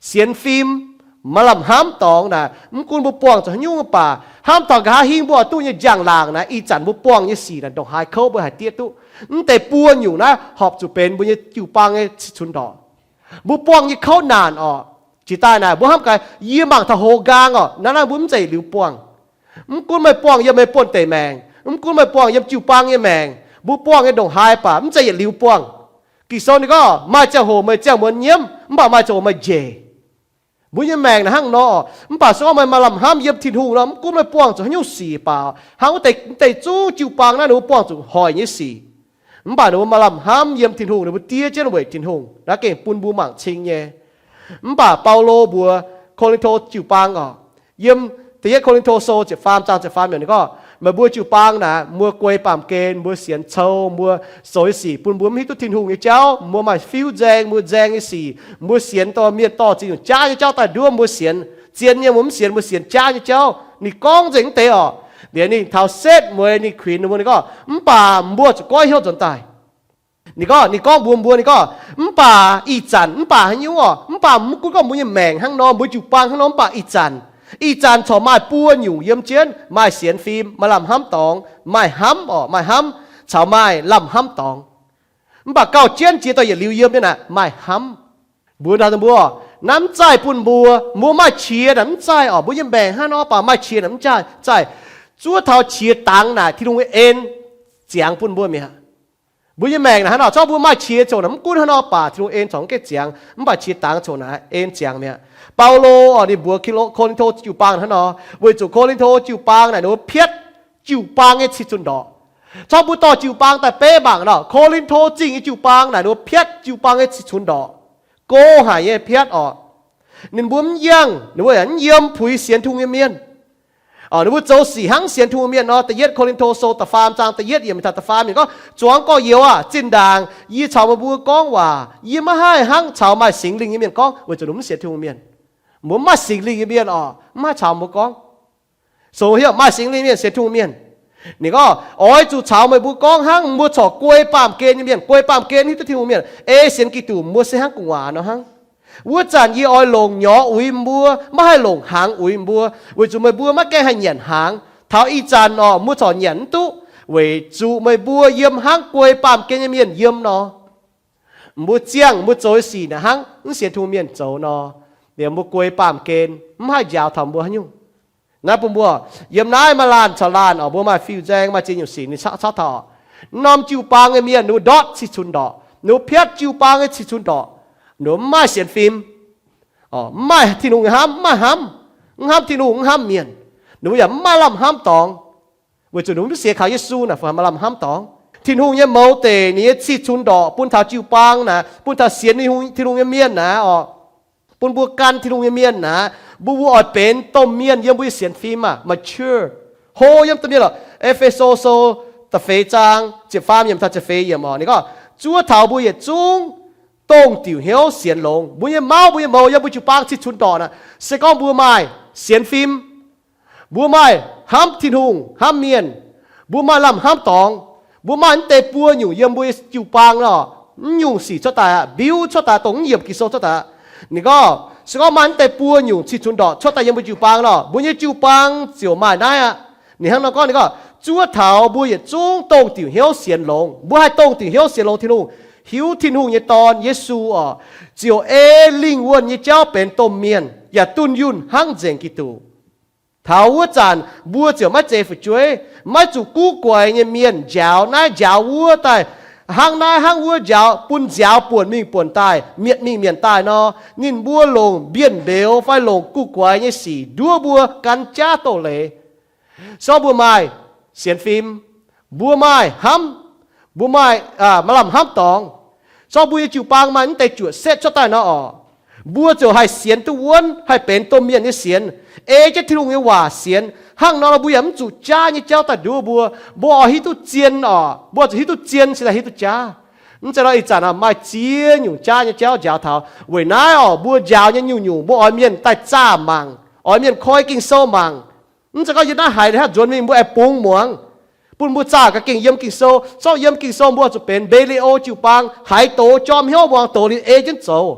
sienx fim, maaih lamh hnamv dorngx naaic, mv gunv mbuo buangh zuqc haaix nyungc mv baac hnamv taux nqa'haav hingv mbuo oix duqv nyei njang-laangc naaic, ih zanc mbuo buangh nyei sic naaic ndongc haaix kouv mbuo haih diev duqv. Mv deix buo nyungc naaiv horpc zuqc benx mbuo nyei jiu-baang nyei cih cunx ndorqc. Mbuo buangh nyei kouv naanc oc, jiex daaih naaic mbuo hnamv gaax, yie mangc taux hoz nqaang oc, naaiv naaiv mbuo mv zeiz liuz buangh. Mv gunv meih buangh yiem meih buonv-deic maengc, mv gunv meih buangh yiem jiu-baang nyei maengc, mbuo buangh nyei ndongc haaix baac mv zeiz yietc liuz buangh. Ging-Sou ninh gorngv, maaih ziangh hoc meih ziangh muonz nyiemv, mv baac maaih ziangh hoc meih njiec. Mbuo nyei maengc naaic hnangv nor, mv baac se gorngv meih maaih lamh hnamv yiem Tin-Hungh nor, mv gunv meih buangh zuqc haaix nyungc sic baac, hnangv wuov deix, deix zungv jiu-baang naaiv ninh mbuo buangh zuqc hoic nyei sic. Mv baac ninh mbuo maaih lamh hnamv yiem Tin-Hungh, ninh mbuo diev jienv weic Tin-Hungh. Naaiv gengh bun mbuo mangc cing nyei. Mv baac Baulo mbuox Ko^lin^to jiu-baang oc, yiem Da'yietv Ko^lin^to Sou ziepc faam zaang ziepc faam yiemc ninh gorngv, meih mbuo jiu-baang naaic, mbuo guei baamh gen, mbuo sienx cou, mbuo zoux nyei sic bun mbuo mv hiuv duqv Tin-Hungh nyei jauv, mbuo maaih fiuv nzaeng, mbuo nzaeng nyei sic, mbuo sienx dorh mienh dorh ziex nyungc jaav nyei jauv daaih nduov mbuo sienx. Zien nyei mbuo mv sienx, mbuo sienx jaav nyei jauv. Ninh gorngv nzengc mv deix oc. Liuz ninh taux setv mueiz ninh kuinx ninh mbuo, ninh gorngv, mv baac mbuo zuqc goiv hnyouv nzuonx daaih. Ninh gorngv, ninh gorngv mbuox mbuo, ninh gorngv, mv baac ih zanc, mv baac haaix nyungc oc, mv baac mv gunv gorngv mbuo nyei maengc hnangv nor, mbuo jiu-baang hnangv nor, mv baac ih zanc, ih zanc corc maaih buo nyungc yiem jienv, maaih sienx fim, maaih lamh hnamv dorngx, maaih hnamv oc, maaih hnamv, caux maaih lamh hnamv dorngx. Mv baac gauh jienv jiex dorh yietc liuz yiem nyei naaic maaih hnamv. Mbuox naaiv mbuo, naaiv mv zaih bun mbuo, mbuo maaih qiex naaic mv zaih oc, mbuo nyei maengc hnangv nor baac maaih qiex naaic mv zaih, zaih zuov taux qiex dangx naaic Tin-Hungh nyei en ziangx bun mbuo mi'aqv. Mbuo nyei maengc naaic hnangv nor, zorqv mbuo maaih qiex coc naaic mv gunv hnangv nor baac Tin-Hungh en corc mv gaengh ziangx, mv baac qiex dangx coc naaic en ziangx mi'aqv. Baulo oc, ninh mbuox Ko^lin^to jiu-baang hnangv nor, weic zuqc Ko^lin^to jiu-baang naaic ninh mbuo piatv jiu-baang nyei cih cunx ndorqc. Zorqv mbuo dorh jiu-baang daaih beiv mangc nor, Ko^lin^to Zingh nyei jiu-baang naaic ninh mbuo piatv jiu-baang nyei cih cunx ndorqc. Go haic nyei piatv oc. Ninh mbuo mv yangh, ninh mbuo yaac mv yiem puix sienx Tin-Hungh nyei mienh. Ninh mbuo zoux sic hnangv sienx Tin-Hungh mienh nor. Da'yietv Ko^lin^to Sou da'faam zaang da'yietv yiemc taux da'faam yiemc gorngv, Zuangx gorx-youz aah! Zinh ndaangc yie caux meih mbuo gorngv waac, yie maiv haih hnangv caux maaih Singx Lingh nyei mienh gorngv, weic zuqc ninh mbuo mv sienx Tin-Hungh mienh. Mbuo mv maaih Singx Lingh nyei mienh oc, mv haih caux mbuo gorngv. Sou hiuv maaih Singx Lingh mienh, sienx Tin-Hungh mienh. Ninh gorngv, Oix zuqc caux meih mbuo gorngv hnangv mbuo corc guei baamh gen nyei mienh. Guei baamh gen hiuv duqv Tin-Hungh mienh. Ei sienx Giduc mbuo se hnangv gu'nguaaz nor hnangv. Wuov zanc yie oix longc nyorx uix mbuo, maiv haih longc hnaangx uix mbuo, weic zuqc meih mbuo maiv gaengh haih nyanc hnaangx. Taux ih zanc orqc, mbuo corc nyanc mv duqv, weic zuqc meih mbuo yiem hnangv guei baamh gen nyei mienh yiem nor. Mbuo ziangh mbuo zoux sic naaic hnangv mv sienx Tin-Hungh mienh zoux nor. Liemh mbuo guei baamh gen, mv haih njaaux taux mbuo haaix nyungc. Naaiv bun mbuo, yiem naaiv maaih laanh caux laanh orqc, mbuo maaih fiuv-nzaeng, maaih ziex nyungc sic ninh caqv caqv taux. Norm jiu-baang nyei mienh ninh mbuo ndortv cih cunx ndorqc, ninh mbuo piatv jiu-baang nyei cih cunx ndorqc, ninh mbuo mv maaih sienx fim, mv maaih Tin-Hungh nyei hnamv, mv maaih hnamv, mv hnamv Tin-Hungh, mv hnamv mienh. Ninh mbuo yaac mv maaih lamh hnamv dorngx, weic zuqc ninh mbuo mv siex kaux Yesu naaic, fai maaih lamh hnamv dorngx. Tin-Hungh nyei mouz deic ninh nyei cih cunx ndorqc bun taux jiu-baang naaic, bun taux sienx Tin-Hungh nyei mienh naaic orqc, bun mbuo gan Tin-Hungh nyei mienh naaic, mbuo mbuo oix benx domh mienh yiem mbuo nyei sienx fim aah, mature, hlo yiem domh mienh lorqc. E^fe^so Sou da'feix zaang ziepc faam yiemc taux ziepc feix yiemc orqc, ninh gorngv, Zuov taux mbuo yietc zungv dongh diuc hnyouv sienx longx. Mbuo nyei mauv, mbuo nyei mouz yiem mbuo jiu-baang cih cunx ndorqc naaic, se gorngv mbuo maaih sienx fim, mbuo maaih hnamv Tin-Hungh hnamv mienh, mbuo maaih lamh hnamv dorngx, mbuo maaih mv deix buo nyungc yiem mbuo jiu-baang lorqc, mv nyungc sic cuotv daaih aqv, mbiuv cuotv daaih, dongh mv yiemc Ging-Sou cuotv daaih aqv. Ninh gorngv, se gorngv maaih mv deix buo nyungc cih cunx ndorqc cuotv daaih yiem mbuo jiu-baang lorqc, mbuo nyei jiu-baang ziouc maaih naaiv aqv. Ninh hnangv nor gorngv, ninh gorngv, Zuov taux mbuo yietc zungv dongh diuc hnyouv sienx longx. Mbuo haih dongh diuc hnyouv sienx longx Tin-Hungh, hiuv Tin-Hungh nyei Dorn, Yesu orqc, ziouc ei lingh wuonh nyei jauv benx domh mienh yaac dunh yunh hnangv nzengc Giduc. Taux wuov zanc mbuo ziouc maiv zeiz fu'jueiv, maiv zuqc guv guaix nyei mienh njaaux naaiv njaaux wuov daaih, hnangv naaiv hnangv wuov njaaux, bun nziaaux buonc mingh buonc daaih, mietc mingh mietc daaih nor. Ninh mbuo longc mbienv mbeux fai longc guv guaix nyei sic nduov mbuo gan jaav doz-leiz. Se gorngv mbuo maaih sienx fim, mbuo maaih hnamv, mbuo maaih, maaih lamh hnamv dorngx, se gorngv mbuo nyei jiu-baang maaih mv deix juoqc setv cuotv daaih nor orqc, mbuo ziouc haih sienx duqv wuonv, haih benx domh mienh nyei sienx, ei jienv Tin-Hungh nyei waac sienx. Hnangv nor mbuo yaac mv zuqc jaav nyei jauv daaih nduov mbuo. Mbuo oix hiuv duqv zien orqc, mbuo zuqc hiuv duqv zien cingx daaih hiuv duqv jaav. Mv zeiz nor ih zanc maaih ziex nyungc jaav nyei jauv njaaux taux. Weic naaiv orqc, mbuo njaaux nyei nyungc-nyungc mbuo oix mienh daaih zaah mangc, oix mienh koi Ging-Sou mangc. Mv zeiz gorngv yie naaiv haiz hnangv nzuonx mingh mbuo aengx bungx muangx, bun mbuo zaah ga'gengh yiem Ging-Sou. Se gorngv yiem Ging-Sou mbuo zuqc benx video jiu-baang, haiz doz jorm hnyouv muangx doz liuz ei jienv zoux.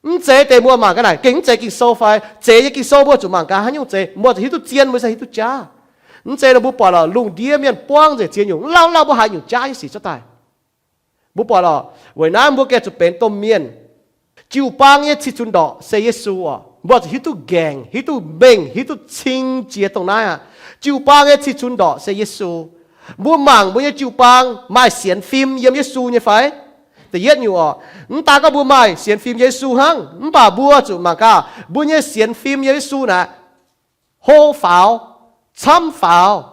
Mv zeiz deix mbuo mangc ga'naaiv gengh mv zeiz Ging-Sou fai? Zeiz nyei Ging-Sou mbuo zuqc mangc gaax haaix nyungc zeiz, mbuo zuqc hiuv duqv zien, mbuo se hiuv duqv jaav. Mv zeiz nor mbuo buatc lorqc, lungh ndiev mienh buangv nzengc ziex nyungc, lauh lauh mbuo haiz nyungc jaav nyei sic cuotv daaih. Mbuo buatc lorqc, weic naaiv mbuo gengh zuqc benx domh mienh. Jiu-baang nyei cih cunx ndorqc se Yesu orqc. Mbuo zuqc hiuv duqv nqaengc, hiuv duqv mengh, hiuv duqv cing jiex dongh naaiv aqv. Jiu-baang nyei cih cunx ndorqc se Yesu. Mbuo mangc mbuo nyei jiu-baang maaih sienx fim yiem Yesu nyei fai? Da'yietv nyungc orqc, mv daan gorngv mbuo maaih sienx fim Yesu hnangv, mv baac mbuo zuqc mangc gaax mbuo nyei sienx fim yiem Yesu naaic, hlo faaux, camv faaux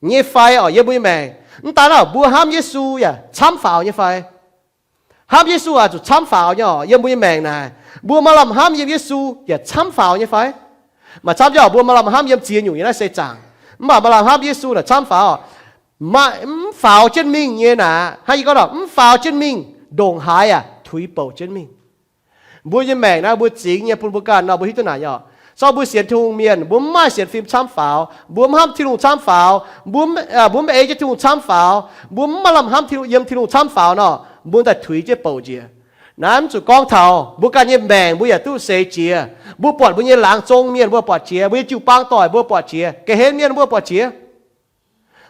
nyei fai orqc yiem mbuo nyei maengc. Mv daan orqc, mbuo hnamv Yesu yaac camv faaux nyei fai? Hnamv Yesu yaac zuqc camv faaux nyei orqc yiem mbuo nyei maengc naaic. Mbuo maaih lamh hnamv yiem Yesu yaac camv faaux nyei fai? Maaih camv nyei orqc, mbuo maaih lamh hnamv yiem ziex nyungc yiem naaiv seix zaangc, mv baac maaih lamh hnamv Yesu naaic camv faaux. Maaih mv faaux jienv mingh nyei naaic, hnangv yie gorngv orqc, mv faaux jienv mingh, ndongc haaix yaac tuix bouc jienv mingh. Mbuo nyei maengc naaiv mbuo zingx nyei bun mbuo ganh nor mbuo hiuv duqv naaic nyei orqc. Se gorngv mbuo sienx Tin-Hungh mienh, mbuo mv maaih sienx fim camv faaux, mbuo mv hnamv Tin-Hungh camv faaux, mbuo mv, mbuo mv ei jienv Tin-Hungh camv faaux, mbuo mv maaih lamh hnamv Tin-Hungh, yiem Tin-Hungh camv faaux nor, mbuo daaih tuix jienv bouc njiec. Naaiv mv zuqc gorngv taux mbuo ganh nyei maengc mbuo yaac duqv seix jiex. Mbuo buatc mbuo nyei laangz zong mienh mbuo buatc jiex, mbuo nyei jiu-baang doic mbuo buatc jiex, ga'hlen mienh mbuo buatc jiex.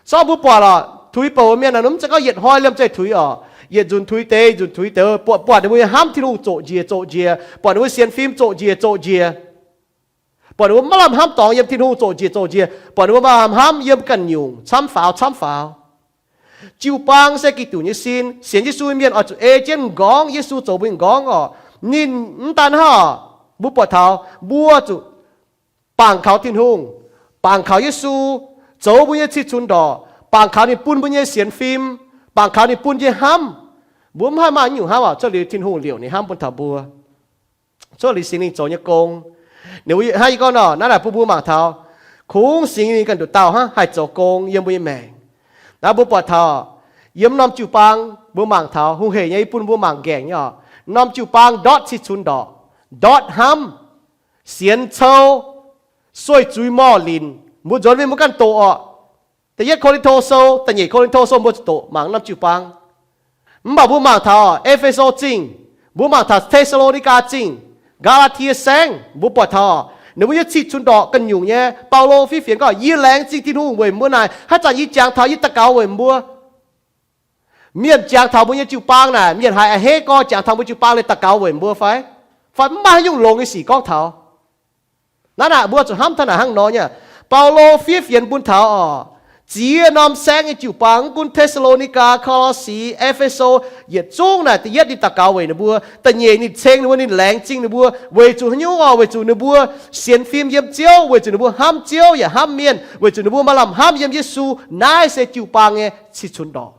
Se gorngv mbuo buatc lorqc, tuix bouc mienh naaic, mv zeiz gorngv yietc hnoi liemh zeih tuix orqc. Yietc nzunc tuix deix, nzunc tuix deix, buatc, buatc ninh mbuo nyei hnamv Tin-Hungh zoqc njiec zoqc njiec, buatc ninh mbuo sienx fim zoqc njiec zoqc njiec, buatc ninh mbuo maiv lamh hnamv dorngx yiem Tin-Hungh zoqc njiec zoqc njiec, buatc ninh mbuo maiv lamh hnamv yiem ganh nyungc camv faaux camv faaux. Jiu-baang se Giduc nyei sin. Sienx Yesu nyei mienh oix zuqc ei jienv m'nqorngv, Yesu zoux mbuo nyei m'nqorngv orqc. Ninh mv daan hnangv orqc, mbuo buatc taux mbuo zuqc bangc kaux Tin-Hungh, bangc kaux Yesu, zoux mbuo nyei cih cunx ndorqc, bangc kaux ninh bun mbuo nyei sienx fim, bangc kaux ninh bun nyei hnamv. Mbuo mv haih maaih nyungc hnamv orqc, cuotv liuz Tin-Hungh liouc ninh hnamv bun taux mbuo. Cuotv liuz Singx Lingh zoux nyei gong. Ninh mbuo hnangv yie gorngv nor, naaiv naaic bun mbuo mangc taux, kungx Singx Lingh ganh nduqc dauh hnangv haih zoux gong yiem mbuo nyei maengc. Naaiv mbuo buatc taux, yiem norm jiu-baang mbuo mangc taux hungh hec nyei, yie bun mbuo mangc nqaengc nyei oc. Norm jiu-baang ndortv cih cunx ndorqc, ndortv hnamv, sienx cou, sueih zuiz morh linc, mbuo nzuonx mingh mbuo ganh doqc oc. Da'yietv Ko^lin^to Sou, da'nyeic Ko^lin^to Sou mbuo zuqc doqc mangc norm jiu-baang. Mv baac mbuo mangc taux Efe^so Zingh, mbuo mangc taux Te^saa^lo^ni^gaa Zingh, Gaa^laa^tie Saengv, mbuo buatc taux ninh mbuo nyei cih cunx ndorqc ganh nyungc nyei. Baulo fiev fienx gorngv, yie laengz zingh Tin-Hungh weic mbuo naaic, haaix zanc yie jangx taux yie daux gaux weic mbuo. Mienh jangx taux mbuo nyei jiu-baang naaic, mienh haiz a'hneiv gorngv jangx taux mbuo jiu-baang liuz daux gaux weic mbuo fai? Fai mv maaih haaix nyungc longx nyei sic gorngv taux. Naaiv naaic mbuo zuqc hnamv taux naaic hnangv nor nyei. Baulo fiev fienx bun taux oc, ziex norm saengv nyei jiu-baang, mv gunv Te^saa^lo^ni^gaa, Ko^lo^si, Efe^so, yietc zungv naaic da'yietv ninh daux gaux weic ninh mbuo, da'nyeic ninh ceng ninh mbuo, ninh laengz zingh ninh mbuo weic zuqc haaix nyungc oc? Weic zuqc ninh mbuo sienx fim yiem Ziouv, weic zuqc ninh mbuo hnamv Ziouv yaac hnamv mienh, weic zuqc ninh mbuo maaih lamh hnamv yiem Yesu. Naaiv se jiu-baang nyei cih cunx ndorqc.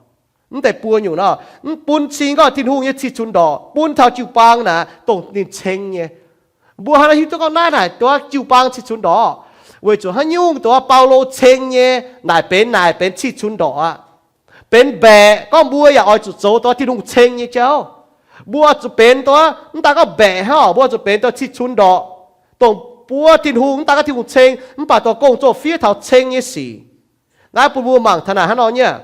Mv deix buo nyungc nor, mv bun cing gorngv Tin-Hungh nyei cih cunx ndorqc bun taux jiu-baang naaic dongh ninh ceng nyei. Mbuo hnangv naaiv hiuv duqv gorngv naaiv naaic dongh jiu-baang cih cunx ndorqc. Weic zuqc haaix nyungc dongh Baulo ceng nyei naaic benx, naaic benx cih cunx ndorqc aqv. Benx mbaeqc gorngv mbuo yaac oix zuqc zoux dongh Tin-Hungh ceng nyei jauv. Mbuo zuqc benx dongh, mv daaih gorngv mbaeqc hnangv oc, mbuo zuqc benx dongh cih cunx ndorqc, dongh buov Tin-Hungh, mv daaih gorngv Tin-Hungh ceng, mv baac dongh gong-zoh fiev taux ceng nyei sic. Naaiv bun mbuo mangc taux naaic hnangv nor nyei.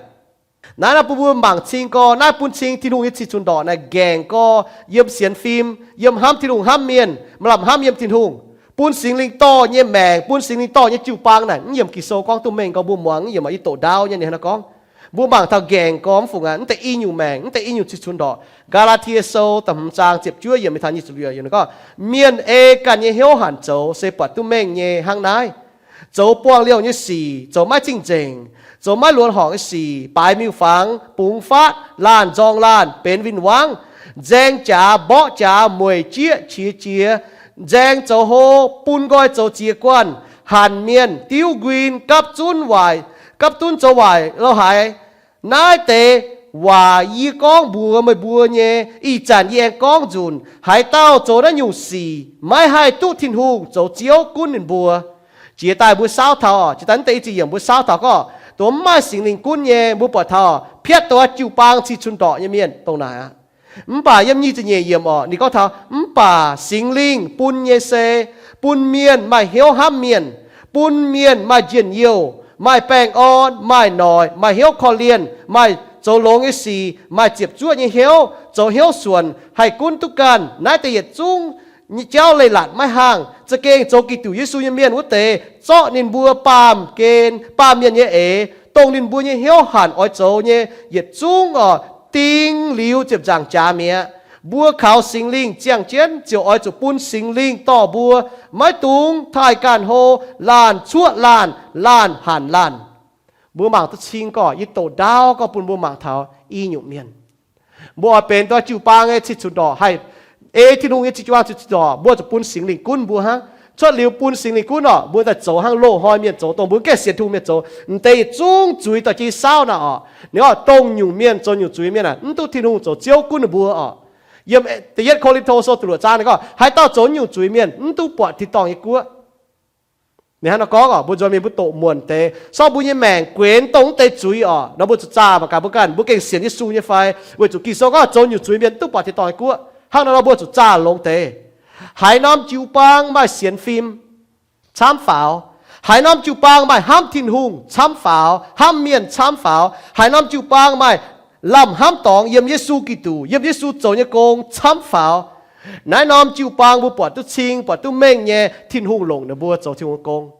Naaiv naaiv bun mbuo mangc cing gorx, naaiv bun cing Tin-Hungh nyei cih cunx ndorqc naaic nqaengc gorx yiem sienx fim, yiem hnamv Tin-Hungh hnamv mienh, maaih lamh hnamv yiem Tin-Hungh, bun Singx Lingh dorh nyei maengc, bun Singx Lingh dorh nyei jiu-baang naaic. Mv yiemc Ging-Sou gorngv duqv mengh gorx, mbuo muangx mv yiemc, ih doqc ndaauv nyei ninh hnangv naaiv gorngv. Mbuo mangc taux nqaengc gorx mv fungc aqv, mv deix i nyungc maengc, mv deix i nyungc cih cunx ndorqc. Gaa^laa^tie Sou da'hmz zaang ziepc juov yiemc mingh taux nyic ziepc luoqc yiemc gorngv, mienh ei ganh nyei hnyouv hanc zoux se buatc duqv mengh nyei hnangv naaiv: zoux buangh liouh nyei sic, zoux maiv zingh nzengc, zoux maiv luonx horngc nyei sic, baaix miuc-fangx, bungx fatv, laanh nzorng laanh, benx win-wangv, nzaeng jaax mborqv jaax, mueic jieqv qiex jiez, nzaeng zoux hlo, bun nqoi zoux ziex guanh, hanc mienh, diuv nquin, gapv zunv waaic, gapv zunv zoux waaic lo haaix. Naaiv deix waac yie gorngv mbuox meih mbuo nyei, ih zanc yie aengx gorngv nzunc. Haaix dauh zoux naaiv nyungc sic maiv haih duqv Tin-Hungh zoux Ziouv gunv ninh mbuo. Jiex daaih mbuo saauv taux, jiex daaih mv deix i ziepc yiemc mbuo saauv taux gorngv dongh mv maaih Singx Lingh gunv nyei, mbuo buatc taux piatv dongh jiu-baang cih cunx ndorqc nyei mienh dongh naaic aqv. Mv baac yiem nyic ziepc nyeic yiemc orqc, ninh gorngv taux, mv baac Singx Lingh bun nyei se bun mienh maaih hnyouv hnamv mienh, bun mienh maaih njien-youh, maaih baengh orn, maaih noic, maaih hnyouv korv-lienh, maaih zoux longx nyei sic, maaih ziepc zuoqv nyei hnyouv, zoux hnyouv suonc, haih gunv duqv ganh. Naaiv deix yietc zungv jauv leiz-latc maiv haangh. Za'gengh zoux Giduc Yesu nyei mienh wuov deix zorqv ninh mbuo baamh gen, baamh mienh nyei eix, dongh ninh mbuo nyei hnyouv hanc oix zoux nyei yietc zungv oc, ding liuz ziepc nzaangc jaax mi'aqv. Mbuo kaux Singx Lingh ziangh jienv ziouc oix zuqc bun Singx Lingh dorh mbuo, maiv dungx taaih ganh hlo, laanh cuoqv laanh, laanh hanc laanh. Mbuo mangc duqv cing gorqv, yie doqc ndaauv gorngv bun mbuo mangc taux i nyungc mienh. Mbuo oix benx dongh jiu-baang nyei cih cunx ndorqc, haih ei Tin-Hungh nyei jiu-baang cih cunx ndorqc, mbuo zuqc bun Singx Lingh gunv mbuo hnangv. Cuotv liuz bun Singx Lingh gunv orqc, mbuo daaih zoux hnangv loz-hnoi mienh zoux, dongh mbuo mv gaengh sienx Tin-Hungh mienh zoux. M'deix yietc zungv zuiz dorh jienv saauv naaic orqc. Ninh gorngv dongh nyungc mienh zoux nyungc zuiz mienh aah, mv duqv Tin-Hungh zoux Ziouv gunv ninh mbuo orqc. Yiem da'yietv Ko^lin^to Sou da'luoqc zaang ninh gorngv, haaix dauh zoux nyungc zuiz mienh mv duqv buatc tin-dorngh nyei guoqv. Ninh hnangv nor gorngv orqc, mbuo nzuonx mingh mbuo doqc muonc deix, sorng mbuo nyei maengc guenx dongh mv deix zuiz orqc. Nor mbuo zuqc zaah mangc gaax mbuo ganh, mbuo gengh sienx Yesu nyei fai? Weic zuqc Ging-Sou gorngv zoux nyungc zuiz mienh mv duqv buatc tin-dorngh nyei guoqv. Hnangv nor nor mbuo zuqc zaah longx deix. Haaix norm jiu-baang maaih sienx fim camv faaux, haaix norm jiu-baang maaih hnamv Tin-Hungh camv faaux, hnamv mienh camv faaux, haaix norm jiu-baang maaih lamh hnamv dorngx yiem Yesu Giduc, yiem Yesu zoux nyei gong camv faaux, naaiv norm jiu-baang mbuo buatc duqv cing, buatc duqv mengh nyei, Tin-Hungh longc ninh mbuo zoux Tin-Hungh gong.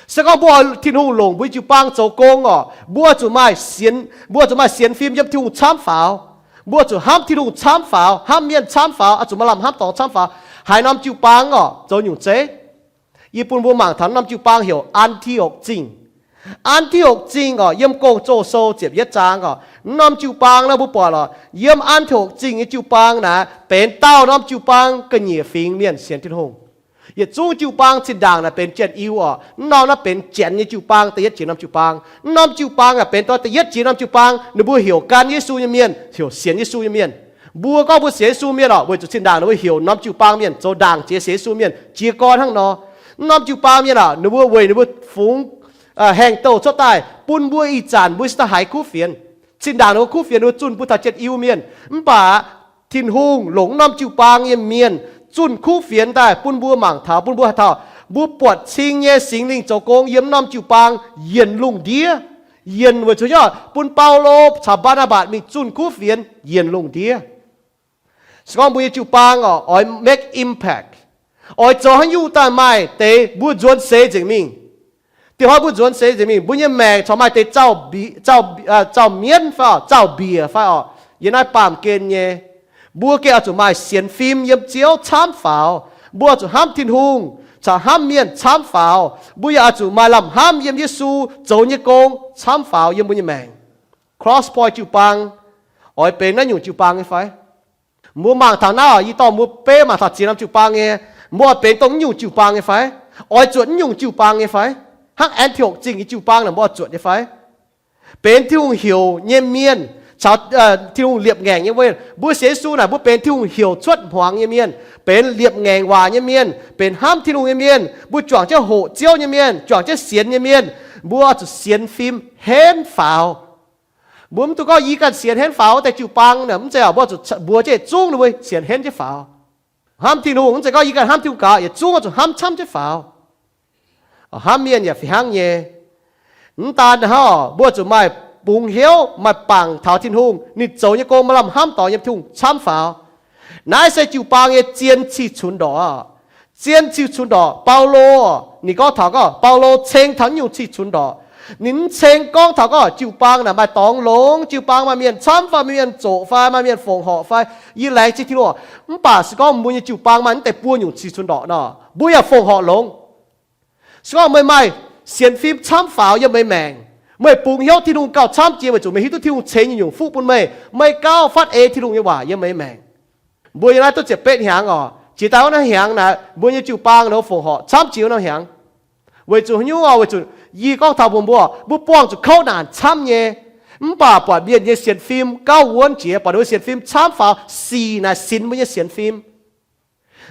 Se gorngv mbuo oix Tin-Hungh longc mbuo jiu-baang zoux gong orqc, mbuo zuqc maaih sienx, mbuo zuqc maaih sienx fim yiem Tin-Hungh camv faaux. Mbuo zuqc hnamv Tin-Hungh camv faaux, hnamv mienh camv faaux, oix zuqc maaih lamh hnamv dorngx camv faaux. Haaix norm jiu-baang orqc, zoux nyungc zeiv? Yie bun mbuo mangc taux norm jiu-baang heuc An^ti^okc Zingh. An^ti^okc Zingh orqc, yiem Gong-Zoh Sou ziepc yietv zaang orqc, norm jiu-baang naaiv mbuo buatc orqc, yiem An^ti^okc Zingh nyei jiu-baang naaiv benx daauh norm jiu-baang ga'nyiec fingx mienh sienx Tin-Hungh. Yietc zungv jiu-baang zinh ndaangc naaic benx Janx-Iu orqc, mv norm naaiv benx Janx nyei jiu-baang, da'yietv jiex norm jiu-baang. Mv norm jiu-baang aah, benx dongh da'yietv jiex norm jiu-baang ninh mbuo heuc gan Yesu nyei mienh, heuc sienx Yesu nyei mienh. Mbuo gorngv mbuo sienx Yesu mienh oc, weic zuqc zinh ndaangc ninh mbuo heuc norm jiu-baang mienh zoux ndaangc jiex sienx Yesu mienh jiez gorn hnangv nor. Wuov norm jiu-baang mienh aah, ninh mbuo weic ninh mbuo fungx haengh douh cuotv daaih bun mbuo ih zanc mbuo se daaih haiz kuv fienx. Zinh ndaangc ninh mbuo kuv fienx ninh mbuo zunh bun taux Janx-Iu Mienh, mv baac Tin-Hungh longc wuov norm jiu-baang nyei mienh zunh kuv fienx daaih bun mbuo mangc taux, bun mbuo taux mbuo buatc cing nyei Singx Lingh zoux gong yiem wuov norm jiu-baang yienc lungh ndiev. Yienc weic zuqc nyei bun Baulo caux Mbaa^naa^mbatc mingh zunh kuv fienx yienc lungh ndiev. Se gorngv mbuo nyei jiu-baang oix make impact, oix zoux haaix nyungc daaih maaih deix mbuo nzuonx seix nzengc mingh. Dieh hnoi mbuo nzuonx seix nzengc mingh, mbuo nyei maengc corc maaih deix zauh mienv fai oc, zauh mbiec fai oc, yiem naaiv baamh gen nyei. Mbuo gengh oix zuqc maaih sienx fim yiem Ziouv camv faaux. Mbuo oix zuqc hnamv Tin-Hungh caux hnamv mienh camv faaux. Mbuo yaac oix zuqc maaih lamh hnamv yiem Yesu zoux nyei gong camv faaux yiem mbuo nyei maengc. Cross Point jiu-baang oix benx naaiv nyungc jiu-baang nyei fai? Mbuo mangc taux naaiv oc, yie dorh mbuo beiv mangc taux ziex norm jiu-baang nyei, mbuo oix benx dongh naaiv nyungc jiu-baang nyei fai? Oix zuotc naaiv nyungc jiu-baang nyei fai? Hnangv An^ti^okc Zingh nyei jiu-baang naaic mbuo oix zuotc nyei fai? Benx Tin-Hungh heuc nyei mienh caux Tin-Hungh liepc ngaengc nyei mienh. Mbuo sienx Yesu naaic mbuo benx Tin-Hungh heuc cuotv hmuangx nyei mienh, benx liepc ngaengc waac nyei mienh, benx hnamv Tin-Hungh nyei mienh, mbuo juangc jienv hoqc Ziouv nyei mienh, juangc jienv sienx nyei mienh. Mbuo zuqc sienx fim henv faaux. Mbuo mv dungx gorngv yie ganh sienx henv faaux wuov deix jiu-baang naaic, mv zeiz oc. Mbuo zuqc mbuox jienv zungv ninh mbuo sienx henv jienv faaux. Hnamv Tin-Hungh mv zeiz gorngv yie ganh hnamv Tin-Hungh gaax, yietc zungv oix zuqc hnamv camv jienv faaux. Hnamv mienh yaac fih hnangv nyei. Mv daan hnangv, mbuo zuqc maaih bungx hnyouv, maaih bangc taux Tin-Hungh, ninh zoux nyei gong maaih lamh hnamv dorngx yiem Tin-Hungh camv faaux. Naaiv se jiu-baang nyei zien cih cunx ndorqc. Zien cih cunx ndorqc, Baulo, ninh gorngv taux gorngv Baulo ceng taux naaiv nyungc cih cunx ndorqc. Ninh mv ceng gorngv taux gorngv jiu-baang naaic maaih dorngx longx, jiu-baang maaih mienh camv fai, maaih mienh zoqc fai, maaih mienh fongc horc fai. Yie laengz zingh Tin-Hungh. Mv baac se gorngv mbuo nyei jiu-baang maaih naaiv deix buo nyungc cih cunx ndorqc nor, mbuo yaac fongc horc longx. Se gorngv meih maaih sienx fim camv faaux yiem meih maengc, meih bungx hnyouv Tin-Hungh gauh camv jiex weic zuqc meih hiuv duqv Tin-Hungh ceix nyungc-nyungc fuqv bun meih, meih gauh fatv ei Tin-Hungh nyei waac yiem meih maengc. Mbuo yiem naaiv duqv ziepc betv hnyangx oc, jiex daaih wuov naaiv hnyangx naaic, mbuo nyei jiu-baang nor fongc horc camv jiex wuov norm hnyangx. Weic zuqc haaix nyungc oc? Weic zuqc yie gorngv taux mbuox mbuo, mbuo buangh zuqc kouv naanc camv nyei, mv baac buatc mienh nyei sienx fim gauh wuonv jiex, buatc ninh mbuo sienx fim camv faaux, sic naaic sinx mbuo nyei sienx fim.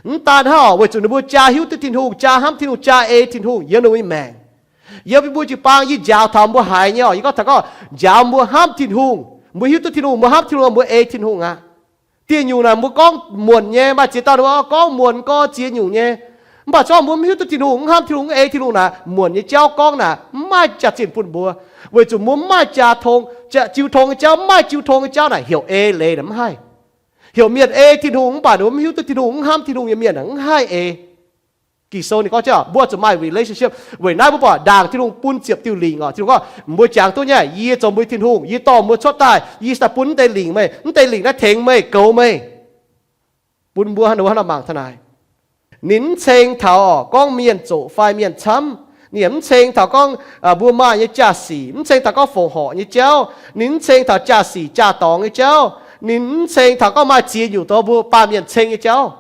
Mv daan hnangv oc, weic zuqc ninh mbuo jaa hiuv duqv Tin-Hungh, jaa hnamv Tin-Hungh, jaa ei Tin-Hungh yiem ninh mbuo nyei maengc. Yiem mbuo jiu-baang yie njaaux taux mbuo haiz nyei oc, yie gorngv taux gorngv njaaux mbuo hnamv Tin-Hungh, mbuo hiuv duqv Tin-Hungh, mbuo hnamv Tin-Hungh, mbuo ei Tin-Hungh aqv. Dieh nyungc naaic mbuo gorngv muonc nyei, maaih ziex dauh ninh mbuo gorngv muonc gorngv ziex nyungc nyei. Mv baac se gorngv mbuo mv hiuv duqv Tin-Hungh, mv hnamv Tin-Hungh, mv ei Tin-Hungh naaic, muonc nyei jauv gorngv naaic mv maaih jaax-zinh bun mbuo, weic zuqc mbuo mv maaih jaax tong, jaax-, jiu tong nyei jauv, mv maaih jiu tong nyei jauv naaic heuc ei leiz naaic mv haih. Heuc mienh ei Tin-Hungh mv baac ninh mbuo mv hiuv duqv Tin-Hungh, mv hnamv Tin-Hungh nyei mienh naaic mv haih ei. Ging-Sou ninh gorngv jienv mbuo zuqc maaih relationship. Weic naaiv mbuo buatc ndaangc Tin-Hungh bun ziepc diuh lingc oc. Tin-Hungh gorngv mbuo jangx duqv nyei, yie zoux mbuo Tin-Hungh, yie dorh mbuo cuotv daaih, yie daaih bun mv deix lingc meih, mv deix lingc naaiv tengx meih, goux meih, bun mbuo haaix nor haaix nor mangc taux naaic. Ninh mv ceng taux gorngv mienh zoqc fai mienh camv. Ninh yaac mv ceng taux gorngv mbuo maaih nyei jaa-sic, mv ceng taux gorngv fongc horc nyei jauv. Ninh mv ceng taux jaa-sic jaa-dorngx nyei jauv. Ninh mv ceng taux gorngv maaih ziex nyungc doz mbuo baamh mienh ceng nyei jauv.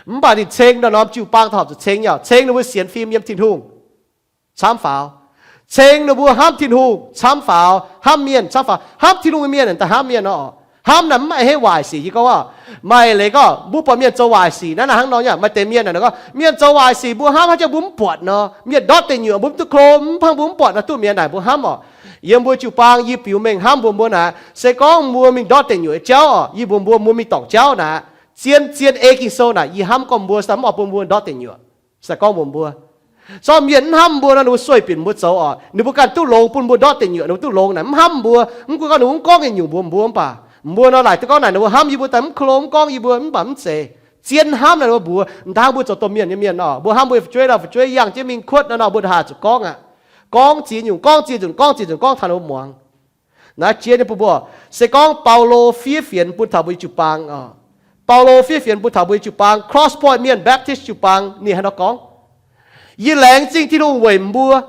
Mv baac ninh ceng norm-norm jiu-baang daaih horpc zuqc ceng nyei, ceng ninh mbuo sienx fim yiem Tin-Hungh camv faaux, ceng ninh mbuo hnamv Tin-Hungh camv faaux, hnamv mienh camv faaux. Hnamv Tin-Hungh nyei mienh daaih hnamv mienh nor, hnamv naaic mv maaih haaix nyungc waaic sic. Yie gorngv oc, maaih leiz gorngv mbuo buatc mienh zoux waaic sic naaiv, naaic hnangv nor nyei, maaih deix mienh naaic gorngv mienh zoux waaic sic mbuo hnamv, haaix jangx mbuo mv buatc nor, mienh ndortv deic nyuoqc mbuo mv duqv klo, mv baac mbuo mv buatc nor, duqv mienh naaic mbuo hnamv oc. Yiem mbuo jiu-baang yie biux mengh hnamv mbuox mbuo naaic, se gorngv mbuo mingh ndortv deic nyuoqc nyei jauv oc, yie mbuox mbuo, mbuo mingh dorngc jauv naaic, zien-zien ei Ging-Sou naaic, yie hnamv gorngv mbuo se daaih mv oix bun mbuo ndortv deic nyuoqc. Se gorngv mbuox mbuo, se gorngv mienh mv hnamv mbuo nor, ninh mbuo sueih binc mbuo zoux oc. Ninh mbuo ganh duqv longx bun mbuo ndortv deic nyuoqc, ninh mbuo duqv longx naaic mv hnamv mbuo. Mv gunv gorngv ninh mbuo mv gorngv nyei nyungc mbuox mbuo, mv baac mbuo nor laaic duqv gorngv naaic ninh mbuo hnamv yie mbuo daaih mv klo, mv gorngv yie mbuo, mv baac mv zeiz. Zien hnamv naaic ninh mbuo mbuox, dangh mbuo zoux domh mienh nyei mienh oc, mbuo hnamv mbuo fu'jueiv nor, fu'jueiv yangh jienv mingh kuotv nor, mbuo haaix zuqc gorngv aqv. Gorngv ziex nyungc, gorngv ziex nyungc, gorngv ziex nyungc, gorngv taux ninh mbuo muangx. Naaiv jiex nyei bun mbuo, se gorngv Baulo fiev fienx bun taux mbuo nyei jiu-baang oc. Baulo fiev fienx bun taux mbuo nyei jiu-baang, Cross Point Mienh Baptist jiu-baang, ninh haaix nor gorngv, yie laengz zingh Tin-Hungh weic mbuo.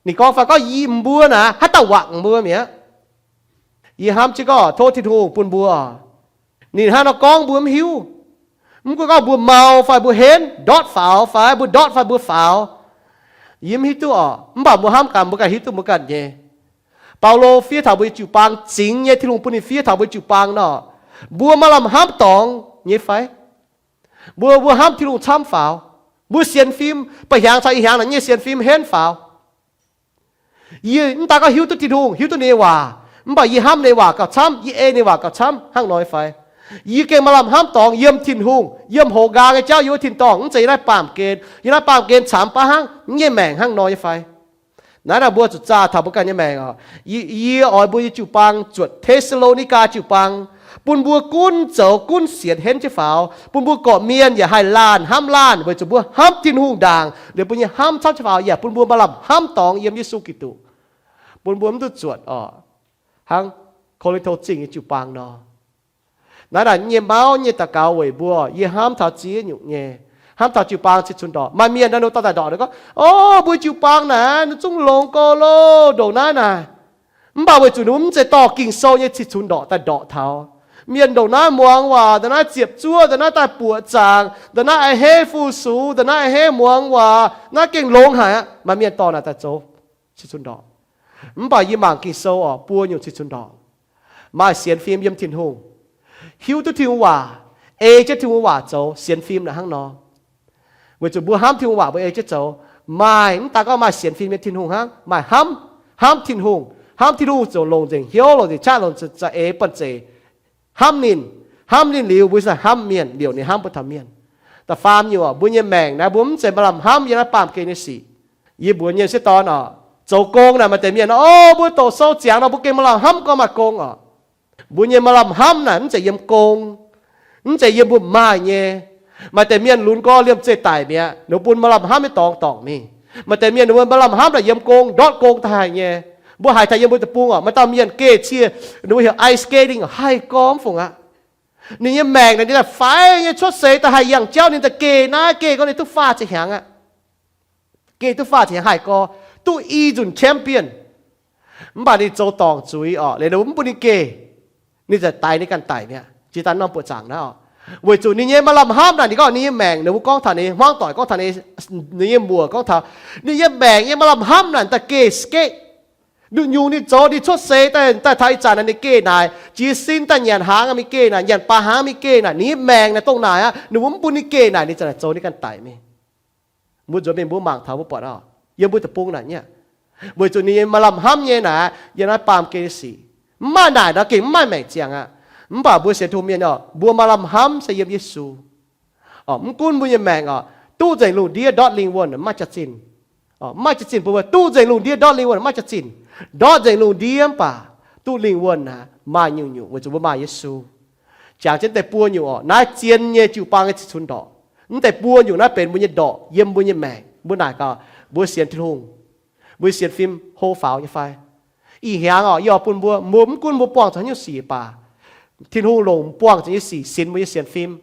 Ninh gorngv fai gorngv yie mbuo naaic, haaix dauh wangc mbuo mi'aqv. Yie hnamv jienv gorngv tov Tin-Hungh bun mbuo. Ninh haaix nor gorngv mbuo mv hiuv. Mv gunv gorngv mbuo mau fai mbuo henv, ndortv faaux fai mbuo ndortv fai mbuo faaux, yie mv hiuv duqv oc. Mv baac mbuo hnamv gaax, mbuo ganh hiuv duqv mbuo ganh nyei. Baulo fiev taux mbuo nyei jiu-baang, zingx nyei Tin-Hungh bun ninh fiev taux mbuo nyei jiu-baang nor, Mbuo maaih lamh hnamv dorngx nyei fai? Mbuo, mbuo hnamv Tin-Hungh camv faaux? Mbuo sienx fim, ba'hnyangx caux ih hnyangx naaic nyei sienx fim henv faaux? Yie mv daan gorngv hiuv duqv Tin-Hungh, hiuv duqv ninh nyei waac, mv baac yie hnamv ninh nyei waac gauh camv, yie ei ninh nyei waac gauh camv hnangv nor nyei fai? Yie gengh maaih lamh hnamv dorngx yiem Tin-Hungh, yiem hoz nqaang nyei jauv, yiem wuov tin-dorngh, mv zeiz yiem naaiv baamh gen. Yiem naaiv baamh gen camx baav hnangv, mv nyei maengc hnangv nor nyei fai? Naaiv naaic mbuo zuqc zaah taux mbuo ganh nyei maengc oc. Yie, yie oix mbuo nyei jiu-baang zuotc Te^saa^lo^ni^gaa jiu-baang, bun mbuo gunv zoux gunv sienx henv jienv faaux, bun mbuo gorqv-mienh yaac haih laanh hnamv laanh, weic zuqc mbuo hnamv Tin-Hungh ndaangc liuz mbuo nyei hnamv camv jienv faaux, yaac bun mbuo maaih lamh hnamv dorngx yiem Yesu Giduc, bun mbuo mv duqv zuotc oc, hnangv Ko^lin^to Zingh nyei jiu-baang nor. Naaiv naaic nyei mauv nyei daux gaux weic mbuo, yie hnamv taux ziex nyungc nyei, hnamv taux jiu-baang cih cunx ndorqc. Maaih mienh naaiv nor dorh daaih ndorqc, ninh gorngv, o, mbuo jiu-baang naaic nor zungv longx gau loh, ndongc naaiv naaic. Mv baac weic zuqc ninh mv zeiz dorh Ging-Sou nyei cih cunx ndorqc daaih ndorqc taux. Mienh ndongc naaiv muangx waac, ndongc naaiv ziepc zuoqv, ndongc naaiv daaih buoqc zaangc, ndongc naaiv a'hneiv fu-sux, ndongc naaiv a'hneiv muangx waac, naaiv gengh longx haic aqv. Maaih mienh dorh naaic daaih zoux cih cunx ndorqc. Mv baac yie mangc Ging-Sou oc, buo nyungc cih cunx ndorqc. Maaih sienx fim yiem Tin-Hungh, hiuv duqv Tin-Hungh waac, ei jienv Tin-Hungh waac zoux, sienx fim naaic hnangv nor. Weic zuqc mbuo hnamv Tin-Hungh waac mbuo ei jienv zoux. Maaih, mv daan gorngv maaih sienx fim nyei Tin-Hungh hnangv, maaih hnamv, hnamv Tin-Hungh, hnamv Tin-Hungh ziouc longc nzengc hnyouv, longc nzengc qaqv, longc nzengc za'eix, banh zeic hnamv ninh. Hnamv ninh liuz, mbuo se hnamv mienh liouc ninh hnamv mbuo taux mienh. Da'faam nyungc, mbuo nyei maengc naaiv mbuo mv zeiz maaih lamh hnamv yiem naaiv baamh gen nyei sic. Yie mbuox nyei sieqv dorn oc, zoux gong naaic maaih deix mienh, o, mbuo doqc sou ziangx nor mbuo gengh maaih lamh hnamv gorngv maaih gong oc. Mbuo nyei maaih lamh hnamv naaic mv zeiz yiem gong, mv zeiz yiem mbuo maaih nyei. Maaih deix mienh lunx gorngv liemh zeih daic mi'aqv, ninh bun maaih lamh hnamv nyei dorngx dorngc mingh. Maaih deix mienh ninh mbuo maaih lamh hnamv naaic yiem gong, ndortv gong daaih haic nyei. Mbuo haiz taux yiem mbuo deic-bung oc, maaih dauh mienh geh cie, ninh mbuo heuc ice skating, haih gorngv fungc aqv. Ninh nyei maengc naaic ninh daaih faix nyei, cuotv seix daaih haih yangh jauv ninh daaih geh naaiv geh gorngv ninh duqv faah ziepc hnyangx aqv. Geh duqv faah ziepc hnyangx haih gorngv, duqv i nzunc champion. Mv baac ninh zoux dorngc zuiz oc, liuz ninh mbuo mv bun ninh geh, ninh ziouc daix ninh ganh daic mi'aqv. Jiex daaih norm buoqc zaangc naaiv oc. Weic zuqc ninh nyei maaih lamh hnamv naaic, ninh gorngv ninh nyei maengc, ninh mbuo gorngv taux ninh, hmuangv doic gorngv taux ninh, ninh nyei muoc gorngv taux ninh nyei maengc nyei maaih lamh hnamv naaic daaih geh skate. Nduqc nyungc ninh zoux, ninh cuotv seix daaih, daaih taux ih zanc naaic ninh geh naaic, jiez sin daaih nyanc hnaangx mingh geh naaic, nyanc baac hnaangx mingh geh naaic, ninh nyei maengc naaic dongh naaic aqv, ninh mbuo mv bun ninh geh naaic, ninh ziouc naaic zoux ninh ganh daic mingh. Mbuo nzuonx mingh mbuo mangc taux mbuo buatc oc, yiem mbuo deic-bung naaic nyei. Weic zuqc ninh nyei maaih lamh hnamv nyei naaic, yiem naaiv baamh gen nyei sic. Mv maaih naaic nor gengh mv maaih maengc ziangh aqv. Mv baac mbuo sienx Tin-Hungh mienh oc, mbuo maaih lamh hnamv se yiem Yesu. Oc, mv gunv mbuo nyei maengc oc, duqv nzengc lungh ndiev ndortv lingh wuonh mv maaih jaax-zinh. Oc, mv maaih jaax-zinh bun mbuo, duqv nzengc lungh ndiev ndortv lingh wuonh mv maaih jaax-zinh. Ndortv nzengc lungh ndiev mv baac duqv lingh wuonh aqv maaih nyungc-nyungc weic zuqc mbuo maaih Yesu. Jangx jienv deix buo nyungc oc, naaiv zien nyei jiu-baang nyei cih cunx ndorqc. Mv deix buo nyungc naaiv benx mbuo nyei ndorqc yiem mbuo nyei maengc. Mbuo naaic gaax, mbuo sienx Tin-Hungh, mbuo sienx fim hlo faaux nyei fai? Ih hnyangx oc, yie oix bun mbuo, mbuo mv gunv mbuo buangh zuqc haaix nyungc sic baac, Tin-Hungh longc buangh zuqc nyei sic sinx mbuo nyei sienx fim.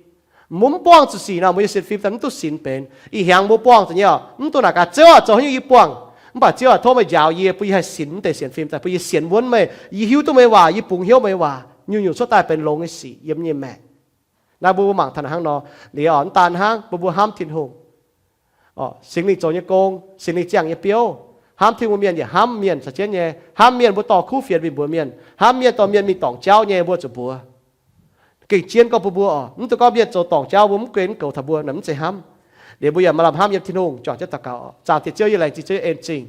Mbuo mv buangh zuqc sic nor, mbuo nyei sienx fim daaih mv duqv sinx benx. Ih hnyangx mbuo buangh zuqc nyei oc, mv dungx naaic gaax, Ziouv aac, zoux haaix nyungc yie buangh? Mv baac Ziouv aac, tov meih njaaux yie, bun yie haih sinx mv deix sienx fim daaih, bun yie sienx wuonv meih, yie hiuv duqv meih waac, yie bungx hnyouv meih waac, nyungc-nyungc cuotv daaih benx longx nyei sic yiem nyei maengc. Naaiv mbuo mangc taux hnangv nor, liuz oc, mv daan hnangv, mbuo mbuo hnamv Tin-Hungh. Singx Lingh zoux nyei gong, Singx Lingh ziangh nyei biouv, hnamv Tin-Hungh mienh yaac hnamv mienh caux jienv nyei. Hnamv mienh mbuo dorh kuv fienx mingh mbuox mienh. Hnamv mienh dorh mienh mingh dorngc jauv nyei mbuo zuqc mbuox. Gengh jienv gorngv mbuo mbuo oc, mv dungx gorngv mienh zoux dorngc jauv mbuo mv gunv mv goux taux mbuo, naaic mv zeiz hnamv. Liuz mbuo yaac maaih lamh hnamv yiem Tin-Hungh juangc jienv daux gaux. Zaangc Diex Ziouv, yie laengz zingh Ziouv, yie en zingh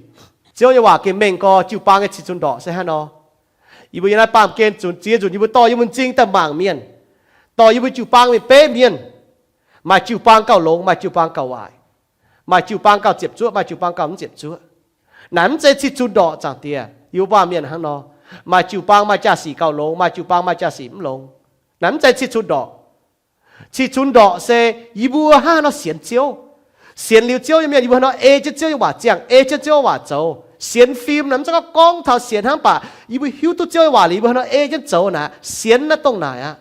Ziouv nyei waac gengh mengh gorx, jiu-baang nyei ciex cun ndorqc se hnangv nor. Yie mbuo yiem naaiv baamh gen zunc ziex nzunc yie mbuo dorh yie mbuo m'zing daaih mangc mienh, dorh yie mbuo jiu-baang mingh beiv mienh. Maaih jiu-baang gauh longx, maaih jiu-baang gauh waaic. Maaih jiu-baang gauh ziepc zuoqv, maaih jiu-baang gauh mv ziepc zuoqv. Naaic mv zeiz ciex cun ndorqc, Zaangc Diex, yie mbuo baamh mienh hnangv nor. Maaih jiu-baang maaih jaa-sic gauh longx, maaih jiu-baang maaih jaa-sic mv longx. Naaic mv zeiz ciex cun ndorqc. Ciex cun ndorqc se yie mbuo hnangv haaix nor sienx Ziouv, sienx liuz Ziouv nyei mienh yie mbuo hnangv haaix nor ei jienv Ziouv nyei waac ziangh, ei jienv Ziouv nyei waac zoux. Sienx fim naaic mv zeiz gorngv gorngv taux sienx hnangv, mv baac yie mbuo hiuv duqv Ziouv nyei waac liuz yie mbuo hnangv haaix nor ei jienv zoux naaic, sienx naaiv dongh naaic aqv.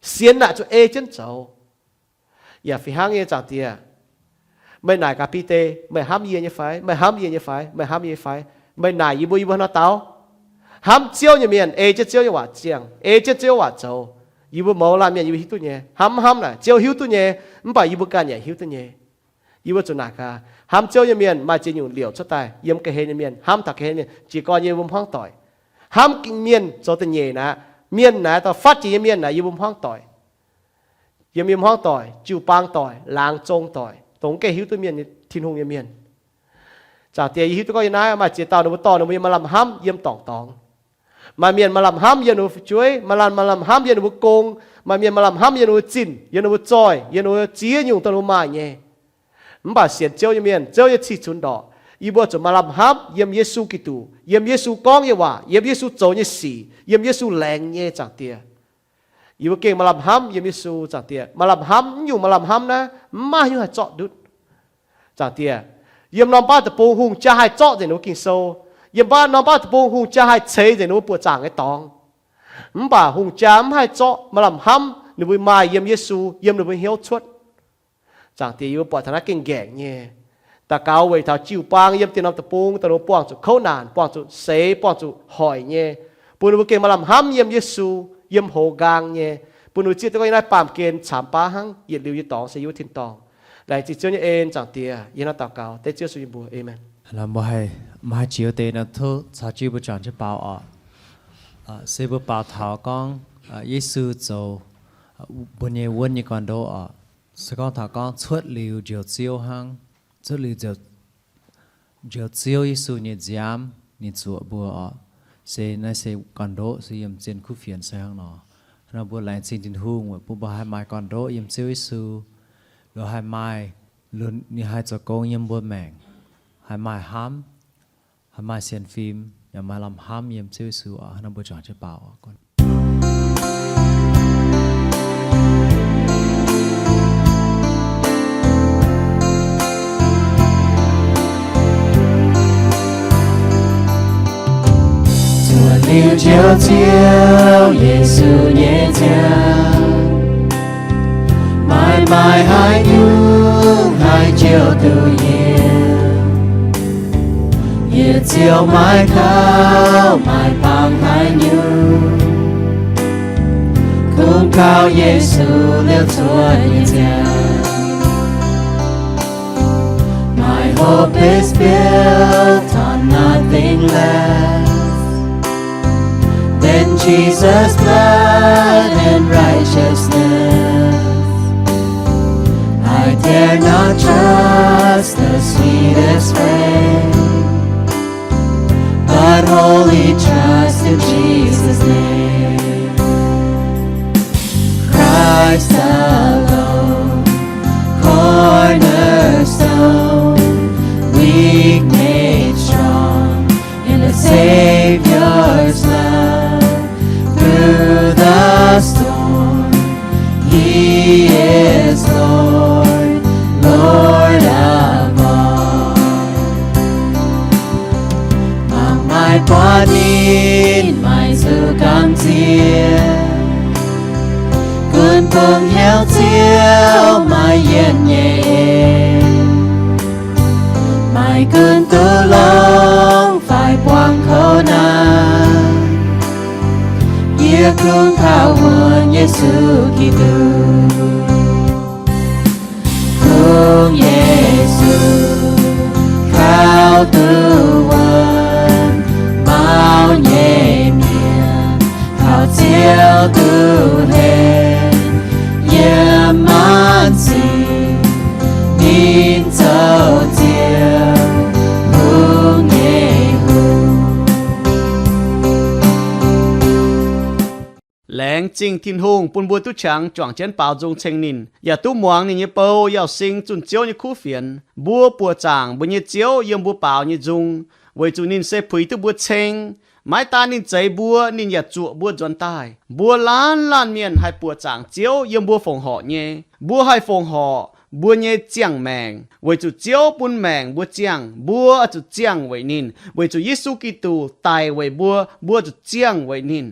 Sienx naaic zuqc ei jienv zoux. Yaac fih hnangv nyei, Zaangc Diex, meih naaic gaax Bide, meih hnamv yie nyei fai? Meih hnamv yie nyei fai? Meih hnamv yie nyei fai? Meih naaic yie mbuo, yie mbuo hnangv haaix nor dau? Hnamv Ziouv nyei mienh ei jienv Ziouv nyei waac ziangh, ei jienv Ziouv waac zoux. Yie mbuo mouz laanh mienh yie mbuo hiuv duqv nyei. Hnamv mv hnamv naaic, Ziouv hiuv duqv nyei, mv baac yie mbuo ganh yaac hiuv duqv nyei. Yie mbuo zuqc naaic gaax, hnamv Ziouv nyei mienh maaih ziex nyungc liouc cuotv daaih. Yiem ga'hlen nyei mienh hnamv taux ga'hlen nyei mienh, jiez gorn yie mbuo hmuangv doic, hnamv mienh zoux da'nyeic naaic, Mienh naaiv, dauh fatv jiex nyei mienh naaiv, yiem mbuo hmuangv doic, yiem yie hmuangv doic, jiu-baang doic, laangz zong doic, dongh mv gaengh hiuv duqv mienh, Tin-Hungh nyei mienh. Zaangc Diex, yie hiuv duqv gorngv yiem naaiv maaih ziex dauh ninh mbuo dorh ninh mbuo nyei maaih lamh hnamv yiem dorngx dorngx. Maaih mienh maaih lamh hnamv yiem ninh mbuo fu'jueiv, maaih lamh, maaih lamh hnamv yiem ninh mbuo gong, maaih mienh maaih lamh hnamv yiem ninh mbuo zinh, yiem ninh mbuo zoih, yiem ninh mbuo ziex nyungc dongh ninh mbuo maaih nyei. Mv baac sienx Ziouv nyei mienh, Ziouv nyei cih cunx ndorqc, yie mbuo zuqc maaih lamh hnamv yiem Yesu Giduc, yiem Yesu gorngv nyei waac, yiem Yesu zoux nyei sic, yiem Yesu laengz nyei, Zaangc Diex. Yie mbuo gengh maaih lamh hnamv yiem Yesu, Zaangc Diex. Maaih lamh hnamv, mv nyungc maaih lamh hnamv naaiv, mv maaih haaix nyungc haih zorqv ndutv. Zaangc Diex, yiem norm baav deic-bung hungh jaa haih zorqv nzengc ninh mbuo Ging-Sou. Yiem baav, norm baav deic-bung hungh jaa haih ceix nzengc ninh mbuo buoqc zaangc nyei dorngx. Mv baac hungh jaa mv haih zorqv maaih lamh hnamv ninh mbuo maaih yiem Yesu, yiem ninh mbuo hnyouv cuotv. Zaangc Diex, yie mbuo buatc taux naaiv gengh ngaengc nyei. Daux gaux weic taux jiu-baang yiem dieh norm deic-bung, dongh ninh mbuo buangh zuqc kouv naanc, buangh zuqc seix, buangh zuqc hoic nyei, bun ninh mbuo gengh maaih lamh hnamv yiem Yesu, yiem hoz nqaang nyei, bun ninh mbuo zieqv duqv gorngv yiem naaiv baamh gen camx baav hnangv, yietc liuz nyei dorngx se yiem wuov tin-dorngh. Laengz zingh Ziouv nyei en, Zaangc Diex. Yie hnangv daux gaux dengv Ziouv Yesu nyei mbuox. Aamen. Mbuo haih, mbuo haih jiex deix nor tov caux jienv mbuo juangc jienv baaux oc. Se mbuo baaux taux gorngv Yesu zoux mbuo nyei wuonv nyei gorn-ndoqv oc. Se gorngv taux gorngv cuotv liuz njoux Ziouv hnangv, cuotv liuz njoux Ziouv Yesu nyei nziaamv, ninh zuoqc mbuo oc. Se naaiv se gorn-ndoqv se yiem zien kuv fienx se hnangv nor. Hnangv nor mbuo laengz zingh Tin-Hungh weic bun mbuo haih maaih gorn-ndoqv yiem Ziouv Yesu, mbuo haih maaih, ninh haih zoux gong yiem mbuo maengc, haih maaih hnamv, haih maaih sienx fim, yaac maaih lamh hnamv yiem Ziouv Yesu oc. Hnangv nor mbuo juangc jienv baaux. Zuoqc liuz njoux Ziouv Yesu nyei nziaamv, maaih maaih haaix nyungc haih jouh duqv yie? Yie ziouc maiv kouv, maiv bangc haaix nyungc, kungx kaux Yesu liouh cuotv nyei nziaamv. My hope is built on nothing less than Jesus' blood and righteousness. I dare not trust the sweetest frame, but wholly trust in Jesus' name. Christ alone, cornerstone, weak made strong in the Savior's love. Through the storm, He is Lord, Lord of all. Mangc maaih buatc ninh maaih zuqc gamh nziex, gunv bung hnyouv Ziouv maaih yienh nyei en, maaih gunv duqv longx fai buangh kouv naanc, yie kungx kaux wuonx Yesu Giduc. Kungx Yesu kaux duqv wuonx, maux nyei mienh kaux Ziouv duqv henv, yiem maanc sic ninh zoux Ziouv, kungx nyei hungh. Laengz zingh Tin-Hungh bun mbuo duqv qangx juangc jienv baaux nzung ceng ninh, yaac duqv muangx ninh nyei bou, yaac sing zunh Ziouv nyei kuv fienx. Mbuo buoqc zaangc mbuo nyei Ziouv yiem mbuo baaux nyei nzung, weic zuqc ninh se puix duqv mbuo ceng. Maiv daan ninh zeix mbuo, ninh yaac zuoqc mbuo nzuonx daaih. Mbuo laanh laanh mienh haih buoqc zaangc Ziouv yiem mbuo fongc horc nyei. Mbuo haih fongc horc mbuo nyei ziangh maengc, weic zuqc Ziouv bun maengc mbuo ziangh, mbuo zuqc ziangh weic ninh. Weic zuqc Yesu Giduc daic weic mbuo, mbuo zuqc ziangh weic ninh.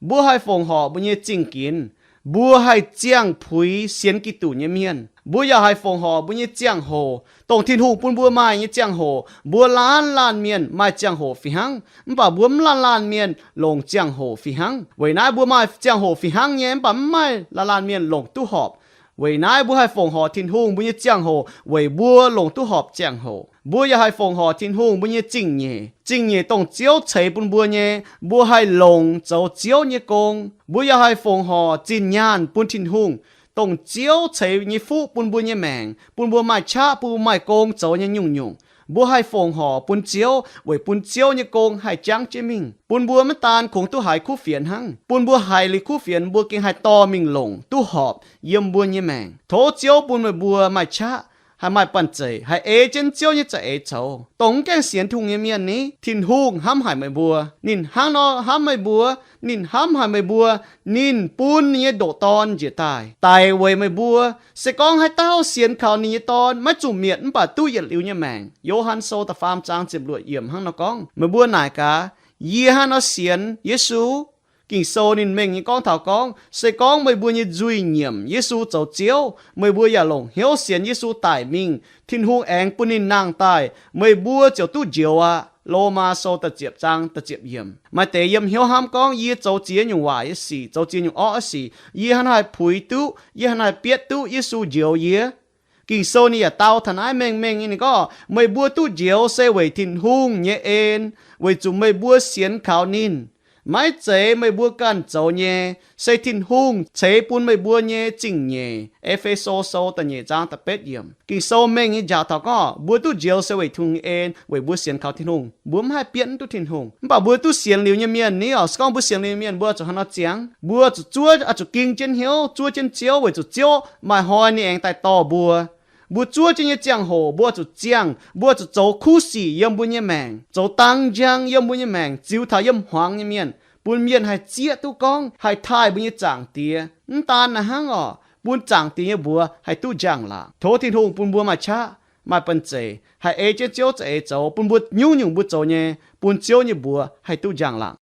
Mbuo haih fongc horc mbuo nyei zingh ginx. Mbuo haih ziangh puix sienx Giduc nyei mienh. Mbuo yaac haih fongc horc mbuo nyei ziangh hoc, dongh Tin-Hungh bun mbuo maaih nyei ziangh hoc. Mbuo laanh laanh mienh maaih ziangh hoc fih hnangv, mv baac mbuo mv laanh laanh mienh longc ziangh hoc fih hnangv. Weic naaiv mbuo maaih ziangh hoc fih hnangv nyei, mv baac mv maaih laanh laanh mienh longc duqv horpc. Weic naaiv mbuo haih fongc horc Tin-Hungh mbuo nyei ziangh hoc weic mbuo longc duqv horpc ziangh hoc. Mbuo yaac haih fongc horc Tin-Hungh mbuo nyei zingh nyeic. Zingh nyeic dongh Ziouv ceix bun mbuo nyei, mbuo haih longc zoux Ziouv nyei gong. Mbuo yaac haih fongc horc zinh nyaanh bun Tin-Hungh, dongh Ziouv ceix nyei fuqv bun mbuo nyei maengc, bun mbuo maaih qaqv, bun mbuo maaih gong zoux nyei nyungc-nyungc. Mbuo haih fongc horc bun Ziouv weic bun Ziouv nyei gong haih jangv jienv mingh, bun mbuo maiv daan kungx duqv haiz kuv fienx hnangv, bun mbuo haiz liuz kuv fienx mbuo gengh haih dorh mingh longc duqv horpc yiem mbuo nyei maengc. Tov Ziouv bun meih mbuo maaih qaqv, haih maaih banh zeic, haih ei jienv Ziouv nyei za'eix coux. Dongh mv gaengh sienx Tin-Hungh nyei mienh ni, Tin-Hungh hnamv haic meih mbuo. Ninh hnangv nor hnamv meih mbuo. Ninh hnamv haic meih mbuo. Ninh bun ninh nyei ndoqc Dorn njiec daaih daic weic meih mbuo. Se gorngv haaix dauh sienx kaux ninh nyei Dorn, maiv zuqc mietc mv baac duqv yietc liuz nyei maengc. Yo^han Sou da'faam zaang ziepc luoqc yiemc hnangv nor gorngv. Meih mbuo naaic gaax, yie hnangv nor sienx Yesu. Ging-Sou ninh mengh nyei gorngv taux gorngv, se gorngv meih mbuo nyei nzuih nyiemc Yesu zoux Ziouv, meih mbuo yaac longc hnyouv sienx Yesu daic mingh, Tin-Hungh aengx bun ninh nangh daaih, meih mbuo ziouc duqv njoux aqv. Lomaa Sou da'ziepc zaang da'ziepc yiemc. Maaih deix yiem hnyouv hnamv gorngv, yie zoux ziex nyungc waaic nyei sic, zoux ziex nyungc orqv nyei sic, yie hnangv naaiv haih puix duqv, yie hnangv naaiv haih bietv duqv Yesu njoux yie. Ging-Sou ninh yaac dau taux naaiv mengh mengh nyei, ninh gorngv, meih mbuo duqv njoux se weic Tin-Hungh nyei en, weic zuqc meih mbuo sienx kaux ninh. Maiv zeiz meih mbuo ganh zoux nyei, se Tin-Hungh ceix bun meih mbuo nyei zingh nyeic. E^fe^so Sou da'nyeic zaang da'betv yiemc. Ging-Sou mengh nyei njaaux taux gorngv, mbuo duqv njoux se weic Tin-Hungh nyei en, weic mbuo sienx kaux Tin-Hungh. Mbuo mv haih bietv mv duqv Tin-Hungh. Mv baac mbuo duqv sienx liuz nyei mienh ni oc, se gorngv mbuo sienx liuz nyei mienh, mbuo zuqc hnangv nor ziangx. Mbuo zuqc zuov, oix zuqc ging jienv hnyouv, zuov jienv Ziouv, weic zuqc Ziouv maaih hnoi ninh aengx daaih dorh mbuo. Mbuo zuov jienv nyei ziangh hoc, mbuo zuqc ziangh, mbuo zuqc zoux kuv sic yiem mbuo nyei maengc, zoux dang njang yiem mbuo nyei maengc, ziux taux yiem hmuangx nyei mienh, bun mienh haih zieqv duqv gorngv haih taaih mbuo nyei Zaangc Diex. Mv daan naaiv hnangv oc, bun Zaangc Diex nyei mbuox haih duqv njang-laangc. Tov Tin-Hungh bun mbuo maaih qaqv, maaih banh zeic, haih ei jienv Ziouv za'eix zoux, bun mbuo nyungc-nyungc mbuo zoux nyei, bun Ziouv nyei mbuox haih duqv njang-laangc.